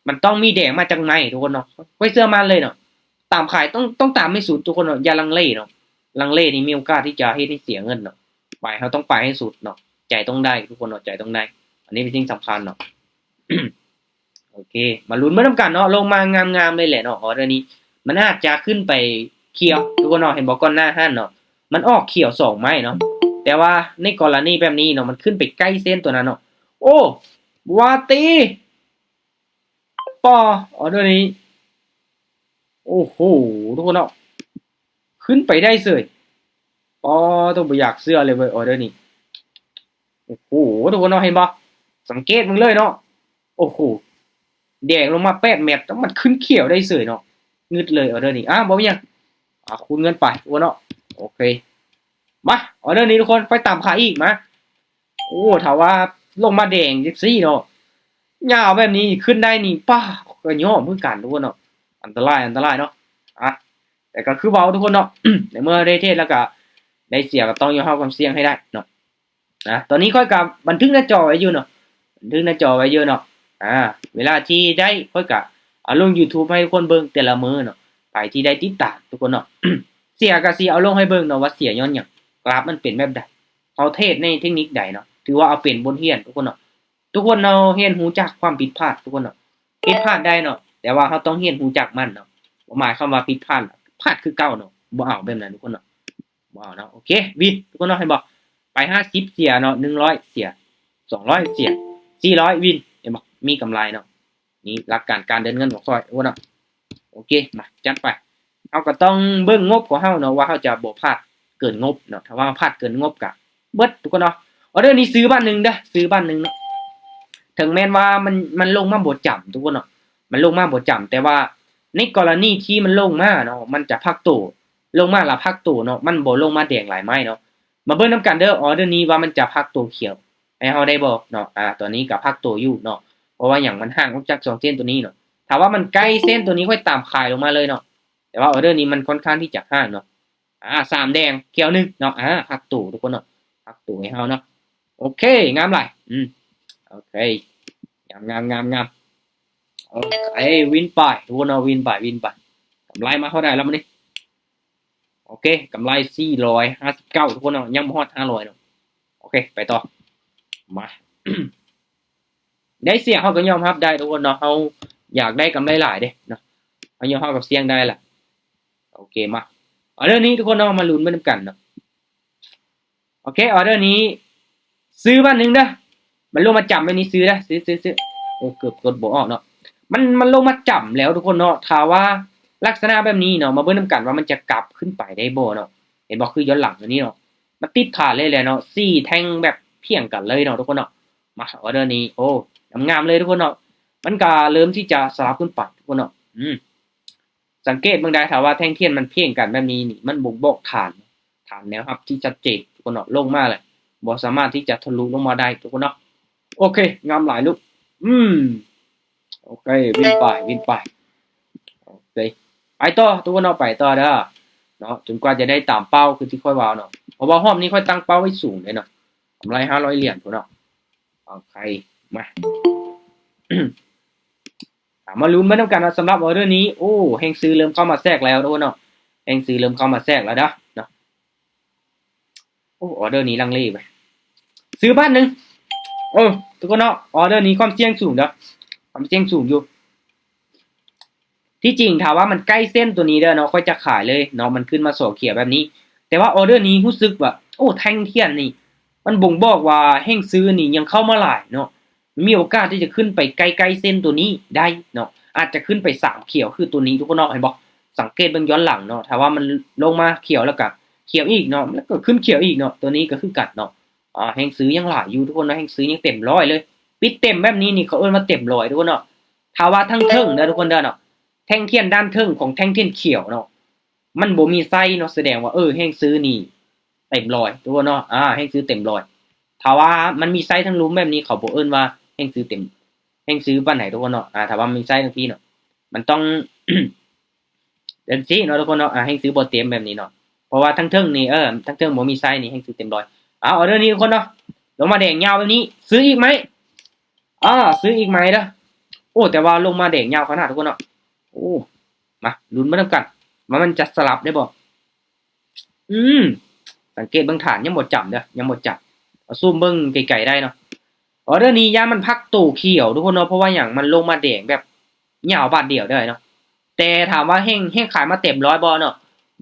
ມັນຕ້ອງມີແດງມາຈາກໃນທຸກຄົນເນາະ ຂ້ອຍເຊື່ອໝັ້ນເລີຍເນາະ. ຕາມຂາຍ ຕ້ອງ ຕ້ອງຕາມໃຫ້ສຸດທຸກຄົນເນາະ ຢ່າລັງເລເນາະ ລັງເລນີ້ມີໂອກາດທີ່ຈະເຮັດໃຫ້ເສຍເງິນເນາະ. ໄປ ເຮົາຕ້ອງໄປໃຫ້ສຸດເນາະ ໃຈຕ້ອງໄດ້ທຸກຄົນເນາະ ໃຈຕ້ອງໄດ້ ອັນນີ້ເປັນສິ່ງສຳຄັນເນາະ. ໂອເຄ ມາລຸ້ນເບິ່ງນຳກັນເນາະ ລົງມາງາມໆເລີຍແຫຼະເນາະ ອອເດີນີ້ ມັນອາດຈະຂຶ້ນໄປຂຽວທຸກຄົນເນາະ ເຫັນບໍ່ ກ່ອນໜ້າຫັ້ນເນາະ ມັນອອກຂຽວສອງໄມ້ເນາະ ແຕ່ວ່າໃນກໍລະນີແບບນີ້ເນາະ ມັນຂຶ້ນໄປໃກ້ເສັ້ນຕົວນັ້ນເນາະ. ໂອ້ ວ່າຕິ ປໍ ອອເດີນີ້ ໂອ້ໂຫ ທຸກຄົນເນາະ ຂຶ້ນໄປໄດ້ເສີຍ ປໍ ໂຕ ບໍ່ຢາກເຊື່ອເລີຍເວີຍ ອອເດີນີ້. ໂອ້ໂຫ ທຸກຄົນເນາະ ເຫັນບໍ່ ສັງເກດເບິ່ງເລີຍເນາະ. ໂອ້ໂຫ ແດງລົງມາແປດແມັດ ແລ້ວມັນຂຶ້ນຂຽວໄດ້ເສີຍເນາະ ງຶດເລີຍ ອອເດີນີ້. ອ່າ ບໍ່ມີຫຍັງ ອ່າ ຄູນເງິນໄປ ທຸກຄົນເນາະ. ໂອເຄ ມາ ອອເດີນີ້ທຸກຄົນ ຂ້ອຍຕາມຂາຍອີກ ມາ. ໂອ້ ຖ້າວ່າລົງມາແດງຈັ່ງຊີ້ເນາະ ຍາວແບບນີ້ຂຶ້ນໄດ້ນີ້ ປ້າ ກະຍອມຄືກັນທຸກຄົນເນາະ ອັນຕະລາຍ ອັນຕະລາຍເນາະ. ອ່ະ ແຕ່ກະຄືເວົ້າທຸກຄົນເນາະ ໃນເມື່ອໄດ້ເທຣດແລ້ວກະໄດ້ເສຍ ກະຕ້ອງຍອມຮັບຄວາມສ່ຽງໃຫ້ໄດ້ເນາະ. ອ່ະ ຕອນນີ້ຂ້ອຍກະບັນທຶກໜ້າຈໍໄວ້ຢູ່ເນາະ ບັນທຶກໜ້າຈໍໄວ້ຢູ່ເນາະ. ອ່າ ເວລາທີ່ໄດ້ ຂ້ອຍກະເອົາລົງຢູທູບໃຫ້ທຸກຄົນເບິ່ງແຕ່ລະມື້ເນາະ ໃຜທີ່ໄດ້ຕິດຕາມທຸກຄົນເນາະ. ເສຍກະຊິເອົາລົງໃຫ້ເບິ່ງເນາະວ່າເສຍຍ້ອນຫຍັງ ກຣາຟມັນເປັນແບບໃດ ເຮົາເທຣດໃນເທັກນິກໃດເນາະ ຖືວ່າເອົາເປັນບົດຮຽນທຸກຄົນເນາະ. ທຸກຄົນເຮົາຮຽນຮູ້ຈາກຄວາມຜິດພາດທຸກຄົນເນາະ ຜິດພາດໄດ້ເນາະ ແຕ່ວ່າເຮົາຕ້ອງຮຽນຮູ້ຈາກມັນເນາະ ບໍ່ໝາຍຄວາມວ່າຜິດພາດ ພາດຄືເກົ່າເນາະ ບໍ່ເອົາແບບນັ້ນທຸກຄົນເນາະ ບໍ່ເອົາເນາະ. ໂອເຄ ວິນ ທຸກຄົນເນາະ ເຫັນບໍ່ ໄປຫ້າສິບເສຍເນາະ ໜຶ່ງຮ້ອຍເສຍ ສອງຮ້ອຍເສຍ ສີ່ຮ້ອຍວິນ ເຫັນບໍ່ ມີກຳໄລເນາະ. ນີ້ຫຼັກການການເດີນເງິນຂອງຂ້ອຍ ໂອ້ເນາະ. ໂອເຄ ມາ ຈັດໄປ ເຮົາກະຕ້ອງເບິ່ງງົບຂອງເຮົາເນາະ ວ່າເຮົາຈະບໍ່ພາດເກີນງົບເນາະ ຖ້າວ່າເຮົາພາດເກີນງົບກະເບິດທຸກຄົນເນາະ. ອອເດີນີ້ຊື້ບາດໜຶ່ງເດີ ຊື້ບາດໜຶ່ງເນາະ ເຖິງແມ່ນວ່າມັນ ມັນລົງມາບໍ່ຈ້ຳທຸກຄົນເນາະ ມັນລົງມາບໍ່ຈ້ຳ ແຕ່ວ່າໃນກໍລະນີທີ່ມັນລົງມາເນາະ ມັນຈະພັກໂຕ ລົງມາລະພັກໂຕເນາະ ມັນບໍ່ລົງມາແດງຫຼາຍໄມ້ເນາະ. ມາເບິ່ງນຳກັນເດີ ອອເດີນີ້ວ່າມັນຈະພັກໂຕຂຽວໃຫ້ເຮົາໄດ້ບໍ່ເນາະ. ອ່າ ຕອນນີ້ກະພັກໂຕຢູ່ເນາະ ເພາະວ່າຫຍັງ ມັນຫ່າງອອກຈາກສອງເສັ້ນຕົວນີ້ເນາະ ຖ້າວ່າມັນໃກ້ເສັ້ນຕົວນີ້ ຂ້ອຍຕາມຂາຍລົງມາເລີຍເນາະ. ແຕ່ວ່າອອເດີນີ້ມັນຄ່ອນຂ້າງທີ່ຈະຫ່າງເນາະ ອ່າ ສາມແດງຂຽວໜຶ່ງເນາະ ອ່າ ພັກໂຕທຸກຄົນເນາະ ພັກໂຕໃຫ້ເຮົາເນາະ. ໂອເຄ ງາມຫຼາຍ ອືມ ໂອເຄ ງາມໆໆໆ ໂອເຄ ວິນໄປທຸກຄົນເນາະ ວິນໄປ ວິນໄປ. ກຳໄລມາເທົ່າໃດແລ້ວມື້ນີ້? ໂອເຄ ກຳໄລສີ່ຮ້ອຍຫ້າສິບເກົ້າທຸກຄົນເນາະ ຍັງບໍ່ຮອດຫ້າຮ້ອຍເນາະ. ໂອເຄ ໄປຕໍ່ ມາ ໄດ້ເສຍເຮົາກະຍອມຮັບໄດ້ທຸກຄົນເນາະ ເຮົາຢາກໄດ້ກຳໄລຫຼາຍເດ້ເນາະ ເຮົາຍອມຮັບກັບສ່ຽງໄດ້ລະ. ໂອເຄ ມາ ອອເດີນີ້ທຸກຄົນເນາະ ມາລຸ້ນໄປນຳກັນເນາະ. ໂອເຄ ອອເດີນີ້ຊື້ບາດໜຶ່ງເດີ ມັນລົງມາຈ້ຳແບບນີ້ຊື້ເດີ ຊື້ ຊື້ ຊື້. ໂອ້ ເກືອບກົດບໍ່ອອກເນາະ ມັນ ມັນລົງມາຈ້ຳແລ້ວທຸກຄົນເນາະ. ຖ້າວ່າລັກສະນະແບບນີ້ເນາະ ມາເບິ່ງນຳກັນວ່າມັນຈະກັບຂຶ້ນໄປໄດ້ບໍ່ເນາະ. ເຫັນບໍ່ ຄືຍ້ອນຫຼັງຕົວນີ້ເນາະ ມັນຕິດຖານເລີຍແຫຼະເນາະ ສີ່ແທ່ງແບບພຽງກັນເລີຍເນາະທຸກຄົນເນາະ. ມາ ອອເດີນີ້ ໂອ້ ງາມໆເລີຍທຸກຄົນເນາະ ມັນກະເລີ່ມທີ່ຈະສະຫຼັບຂຶ້ນໄປທຸກຄົນເນາະ ອືມ. ສັງເກດເບິ່ງໄດ້ ຖ້າວ່າແທ່ງທຽນມັນພຽງກັນແບບນີ້ນີ້ ມັນບົ່ງບອກຖານ ຖານແນວຮັບທີ່ຊັດເຈນ ທຸກຄົນເນາະ ລົງມາແລ້ວ ບໍ່ສາມາດທີ່ຈະທະລຸລົງມາໄດ້ ທຸກຄົນເນາະ. ໂອເຄ ງາມຫຼາຍລູກ ອືມ ໂອເຄ ວິນໄປ ວິນໄປ ໂອເຄ ໄປຕໍ່ ທຸກຄົນເນາະ ໄປຕໍ່ເດີເນາະ ຈົນກວ່າຈະໄດ້ຕາມເປົ້າ ຄືທີ່ຂ້ອຍເວົ້າເນາະ ເພາະວ່າຮອບນີ້ຂ້ອຍຕັ້ງເປົ້າໄວ້ສູງເດ້ເນາະ ກຳໄລຫ້າຮ້ອຍຫຼຽນພຸ້ນເນາະ. ໂອເຄ ມາ ເອົາມາລຸ້ນໄປນຳກັນເນາະ ສຳລັບອອເດີນີ້. ໂອ້ ແຮງຊື້ເລີ່ມເຂົ້າມາແຊກແລ້ວ ທຸກຄົນເນາະ ແຮງຊື້ເລີ່ມເຂົ້າມາແຊກແລ້ວເດີເນາະ. ໂອ້ ອອເດີນີ້ລັງເລໄປ ຊື້ບາດໜຶ່ງ. ເອີ ທຸກຄົນເນາະ ອອເດີນີ້ຄວາມສ່ຽງສູງເດີ ຄວາມສ່ຽງສູງຢູ່. ທີ່ຈິງຖ້າວ່າມັນໃກ້ເສັ້ນຕົວນີ້ເດີເນາະ ຂ້ອຍຈະຂາຍເລີຍເນາະ ມັນຂຶ້ນມາສອງຂຽວແບບນີ້. ແຕ່ວ່າອອເດີນີ້ຮູ້ສຶກວ່າ ໂອ້ ແທ່ງທຽນນີ້ ມັນບົ່ງບອກວ່າແຮງຊື້ນີ້ຍັງເຂົ້າມາຫຼາຍເນາະ ມີໂອກາດທີ່ຈະຂຶ້ນໄປໃກ້ໆເສັ້ນຕົວນີ້ໄດ້ເນາະ ອາດຈະຂຶ້ນໄປສາມຂຽວຄືຕົວນີ້ ທຸກຄົນເນາະ ເຫັນບໍ່? ສັງເກດເບິ່ງຍ້ອນຫຼັງເນາະ ຖ້າວ່າມັນລົງມາຂຽວແລ້ວກະຂຽວອີກເນາະ ແລ້ວກໍຂຶ້ນຂຽວອີກເນາະ ຕົວນີ້ກໍຄືກັນເນາະ. ອ່າ ແຮງຊື້ຍັງຫຼາຍຢູ່ ທຸກຄົນເນາະ ແຮງຊື້ຍັງເຕັມຮ້ອຍເລີຍ ປິດເຕັມແບບນີ້ນີ້ ເຂົາເອີ້ນວ່າເຕັມຮ້ອຍ ທຸກຄົນເນາະ. ຖ້າວ່າທາງເທິງເດີ ທຸກຄົນເດີເນາະ ແທ່ງທຽນດ້ານເທິງຂອງແທ່ງທຽນຂຽວເນາະ ມັນບໍ່ມີໄຊເນາະ ສະແດງວ່າ ເອີ ແຮງຊື້ນີ້ເຕັມຮ້ອຍ ທຸກຄົນເນາະ ອາ ແຮງຊື້ເຕັມຮ້ອຍ. ຖ້າວ່າມັນມີໄຊທາງລຸ່ມແບບນີ້ ເຂົາບໍ່ເອີ້ນວ່າແຮງຊື້ເຕັມ ແຮງຊື້ປານໃດ ທຸກຄົນເນາະ. ອາ ຖ້າວ່າມີໄຊທາງພີ້ເນາະ ມັນຕ້ອງຈັ່ງຊີ້ເນາະ ທຸກຄົນເນາະ ອາ ແຮງຊື້ບໍ່ເຕັມແບບນີ້ເນາະ ເພາະວ່າທາງເທິງນີ້ ເອີ ທາງເທິງບໍ່ມີໄຊນີ້ ແຮງຊື້ເຕັມຮ້ອຍ. ອາ ອອເດີນີ້ ທຸກຄົນເນາະ ລົງມາແດງຍາວແບບນີ້ ຊື້ອີກໄໝ? ອາ ຊື້ອີກໄໝເດີ. ໂອ້ ແຕ່ວ່າລົງມາແດງຍາວຂະໜາດ ທຸກຄົນເນາະ. ໂອ້ ມາລຸ້ນໄປນຳກັນ ວ່າມັນຈະສະຫຼັບໄດ້ບໍ່? ອືມ ສັງເກດເບິ່ງຖານ ຍັງບໍ່ຈຳເດີ ຍັງບໍ່ຈຳ ເອົາຊູມເບິ່ງໄກໆໄດ້ເນາະ. ອອເດີນີ້ຢ້ານມັນພັກໂຕຂຽວ ທຸກຄົນເນາະ ເພາະວ່າຫຍັງ ມັນລົງມາແດງແບບຍາວບາດດຽວເດີເນາະ. ແຕ່ຖາມວ່າແຮງ ແຮງຂາຍມາເຕັມຮ້ອຍບໍ່ເນາະ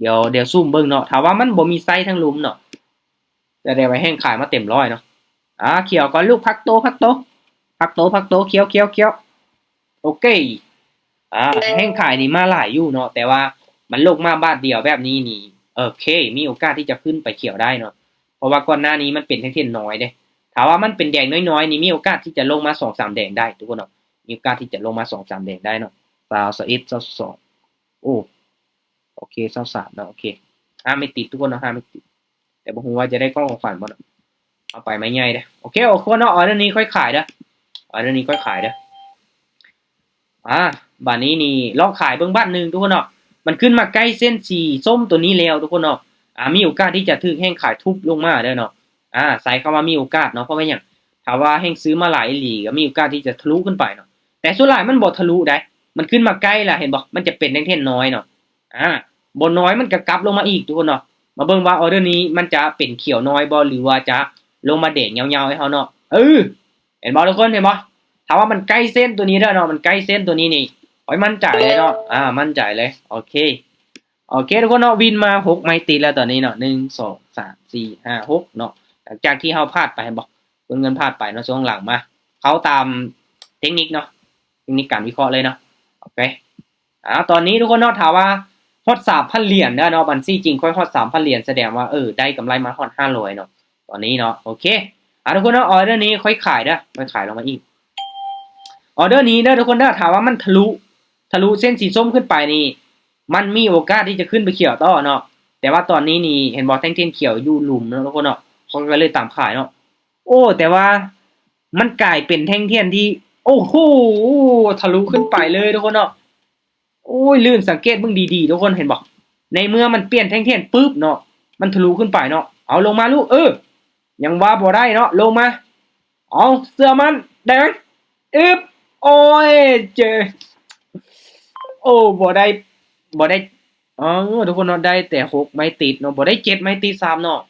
ດຽວ ດຽວຊູມເບິ່ງເນາະ. ຖ້າວ່າມັນບໍ່ມີໄຊທາງລຸ່ມເນາະ ສະແດງວ່າແຮງຂາຍມາເຕັມຮ້ອຍເນາະ. ອາ ຂຽວກ່ອນລູກ ພັກໂຕ ພັກໂຕ ພັກໂຕ ພັກໂຕ ຂຽວ ຂຽວ ຂຽວ. ໂອເຄ ອາ ແຮງຂາຍນີ້ມາຫຼາຍຢູ່ເນາະ ແຕ່ວ່າມັນລົງມາບາດດຽວແບບນີ້ນີ້ ໂອເຄ ມີໂອກາດທີ່ຈະຂຶ້ນໄປຂຽວໄດ້ເນາະ ເພາະວ່າກ່ອນໜ້ານີ້ມັນເປັນແທ່ງທຽນນ້ອຍເດ້. ຖ້າວ່າມັນເປັນແດງນ້ອຍໆນີ້ ມີໂອກາດທີ່ຈະລົງມາສອງສາມແດງໄດ້ ທຸກຄົນເນາະ ມີໂອກາດທີ່ຈະລົງມາສອງສາມແດງໄດ້ເນາະ. ຊາວ ຊາວເອັດ ຊາວສອງ ໂອ້ ໂອເຄ ຊາວສາມເນາະ ໂອເຄ ຫ້າເມັດຕິດ ທຸກຄົນເນາະ ຫ້າເມັດຕິດ. ແຕ່ບໍ່ຮູ້ວ່າຈະໄດ້ກ່ອງຂອງຂວັນບໍ່ເນາະ. ເອົາໄປໄມ້ໃຫຍ່ເດີ້. ໂອເຄ ໂອເຄເນາະ ອອເດີນີ້ຄ່ອຍຂາຍເດີ້ ອອເດີນີ້ຄ່ອຍຂາຍເດີ້. ອາ ບາດນີ້ນີ້ລອງຂາຍເບິ່ງບາດໜຶ່ງ ທຸກຄົນເນາະ. ມັນຂຶ້ນມາໃກ້ເສັ້ນສີສົ້ມຕົວນີ້ແລ້ວ ທຸກຄົນເນາະ. ອາ ມີໂອກາດທີ່ຈະຖືກແຮງຂາຍທຸບລົງມາເດີ້ເນາະ. ອາ ໃຊ້ຄຳວ່າມີໂອກາດເນາະ ເພາະວ່າຫຍັງ? ຖ້າວ່າແຮງຊື້ມາຫຼາຍອີ່ຫຼີ ກໍມີໂອກາດທີ່ຈະທະລຸຂຶ້ນໄປເນາະ. ແຕ່ສ່ວນຫຼາຍມັນບໍ່ທະລຸໃດ໋ ມັນຂຶ້ນມາໃກ້ລະ ເຫັນບໍ່? ມັນຈະເປັນແທ່ງທຽນນ້ອຍເນາະ. ອາ ບໍ່ນ້ອຍມັນກໍກັບລົງມາອີກ ທຸກຄົນເນາະ. ມາເບິ່ງວ່າອອເດີນີ້ມັນຈະເປັນຂຽວນ້ອຍບໍ່ ຫຼືວ່າຈະລົງມາແດງຍາວໆໃຫ້ເຮົາເນາະ. ເອີ ເຫັນບໍ່ ທຸກຄົນ ເຫັນບໍ່? ຖ້າວ່າມັນໃກ້ເສັ້ນຕົວນີ້ເດີ້ເນາະ ມັນໃກ້ເສັ້ນຕົວນີ້ນີ້ ຂ້ອຍໝັ້ນໃຈເລີຍເນາະ. ອາ ໝັ້ນໃຈເລີຍ. ໂອເຄ ໂອເຄ ທຸກຄົນເນາະ ວິນມາຫົກໄມ້ຕິດແລ້ວຕອນນີ້ເນາະ ໜຶ່ງ ສອງ ສາມ ສີ່ ຫ້າ ຫົກເນາະ. ຫຼັງຈາກທີ່ເຮົາພາດໄປ ເຫັນບໍ່? ເບິ່ງເງິນພາດໄປເນາະ ຊ່ວງຫຼັງມາ ເຂົ້າຕາມເທັກນິກເນາະ ເທັກນິກການວິເຄາະເລີຍເນາະ. ໂອເຄ ອາ ຕອນນີ້ທຸກຄົນເນາະ ຖ້າວ່າຮອດສາມພັນຫຼຽນເດີເນາະ ບັນຊີຈິງຂ້ອຍຮອດສາມພັນຫຼຽນ ສະແດງວ່າ ເອີ ໄດ້ກຳໄລມາຮອດຫ້າຮ້ອຍເນາະ ຕອນນີ້ເນາະ. ໂອເຄ ອາ ທຸກຄົນເນາະ ອອເດີນີ້ຄ່ອຍຂາຍເດີ ຄ່ອຍຂາຍລົງມາອີກ. ອອເດີນີ້ເດີທຸກຄົນເດີ ຖ້າວ່າມັນທະລຸ ທະລຸເສັ້ນສີສົ້ມຂຶ້ນໄປນີ້ ມັນມີໂອກາດທີ່ຈະຂຶ້ນໄປຂຽວຕໍ່ເນາະ. ແຕ່ວ່າຕອນນີ້ນີ້ ເຫັນບໍ່ ແທ່ງທຽນຂຽວຢູ່ລຸ່ມເນາະ ທຸກຄົນເນາະ ຂ້ອຍກໍເລີຍຕາມຂາຍເນາະ. ໂອ້ ແຕ່ວ່າມັນກາຍເປັນແທ່ງທຽນທີ່ ໂອ້ໂຫ ທະລຸຂຶ້ນໄປເລີຍ ທຸກຄົນເນາະ. ໂອ້ຍ ລື່ນ ສັງເກດເບິ່ງດີໆ ທຸກຄົນ ເຫັນບໍ່? ໃນເມື່ອມັນປ່ຽນແທ່ງທຽນປຶບເນາະ ມັນທະລຸຂຶ້ນໄປເນາະ. ເອົາ ລົງມາລູກ ເອີ ຍັງວ່າບໍ່ໄດ້ເນາະ ລົງມາ. ເອົາ ເຊື່ອໝັ້ນ ແດງ ອຶບ ໂອ້ຍ ເຈ ໂອ້ ບໍ່ໄດ້ ບໍ່ໄດ້ ເອີ ທຸກຄົນເນາະ ໄດ້ແຕ່ຫົກໄມ້ຕິດເນາະ ບໍ່ໄດ້ເຈັດໄມ້ຕິດຊ້ຳເນາະ.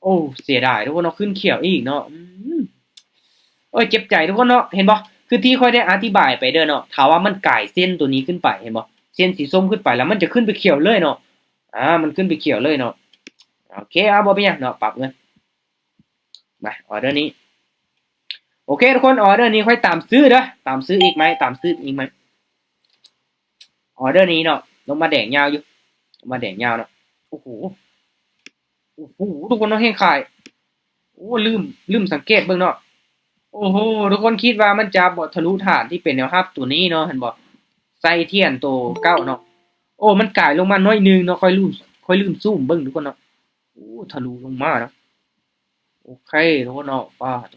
ໂອ້ ເສຍດາຍທຸກຄົນເນາະ ຂຶ້ນຂຽວອີກເນາະ. ອືມ ໂອ້ຍ ເຈັບໃຈທຸກຄົນເນາະ ເຫັນບໍ່? ຄືທີ່ຂ້ອຍໄດ້ອະທິບາຍໄປເດີເນາະ ຖ້າວ່າມັນກາຍເສັ້ນຕົວນີ້ຂຶ້ນໄປ ເຫັນບໍ່? ເສັ້ນສີສົ້ມຂຶ້ນໄປ ແລ້ວມັນຈະຂຶ້ນໄປຂຽວເລີຍເນາະ. ອາ ມັນຂຶ້ນໄປຂຽວເລີຍເນາະ. ໂອເຄ ເອົາ ບໍ່ເປັນຫຍັງເນາະ ປັບເງິນ ມາ ອອເດີນີ້. ໂອເຄ ທຸກຄົນ ອອເດີນີ້ຂ້ອຍຕາມຊື້ເດີ ຕາມຊື້ອີກໄໝ ຕາມຊື້ອີກໄໝ. ອອເດີນີ້ເນາະ ລົງມາແດງຍາວຢູ່ ລົງມາແດງຍາວເນາະ. ໂອ້ໂຫ ໂອ້ໂຫ ທຸກຄົນເນາະ ແຮງຂາຍ. ໂອ້ ລືມ ລືມສັງເກດເບິ່ງເນາະ. ໂອ້ໂຫ ທຸກຄົນຄິດວ່າມັນຈະບໍ່ທະລຸຖານທີ່ເປັນແນວຮັບຕົວນີ້ເນາະ ເຫັນບໍ່? ໃສ່ທຽນໂຕເກົ່າເນາະ. ໂອ້ ມັນກາຍລົງມາໜ້ອຍໜຶ່ງເນາະ, ຂ້ອຍລືມ ຂ້ອຍລືມຊູມເບິ່ງທຸກຄົນເນາະ. ໂອ້ ທະລຸລົງມາເນາະ. ໂອເຄທຸກຄົນເນາະ, ປາດ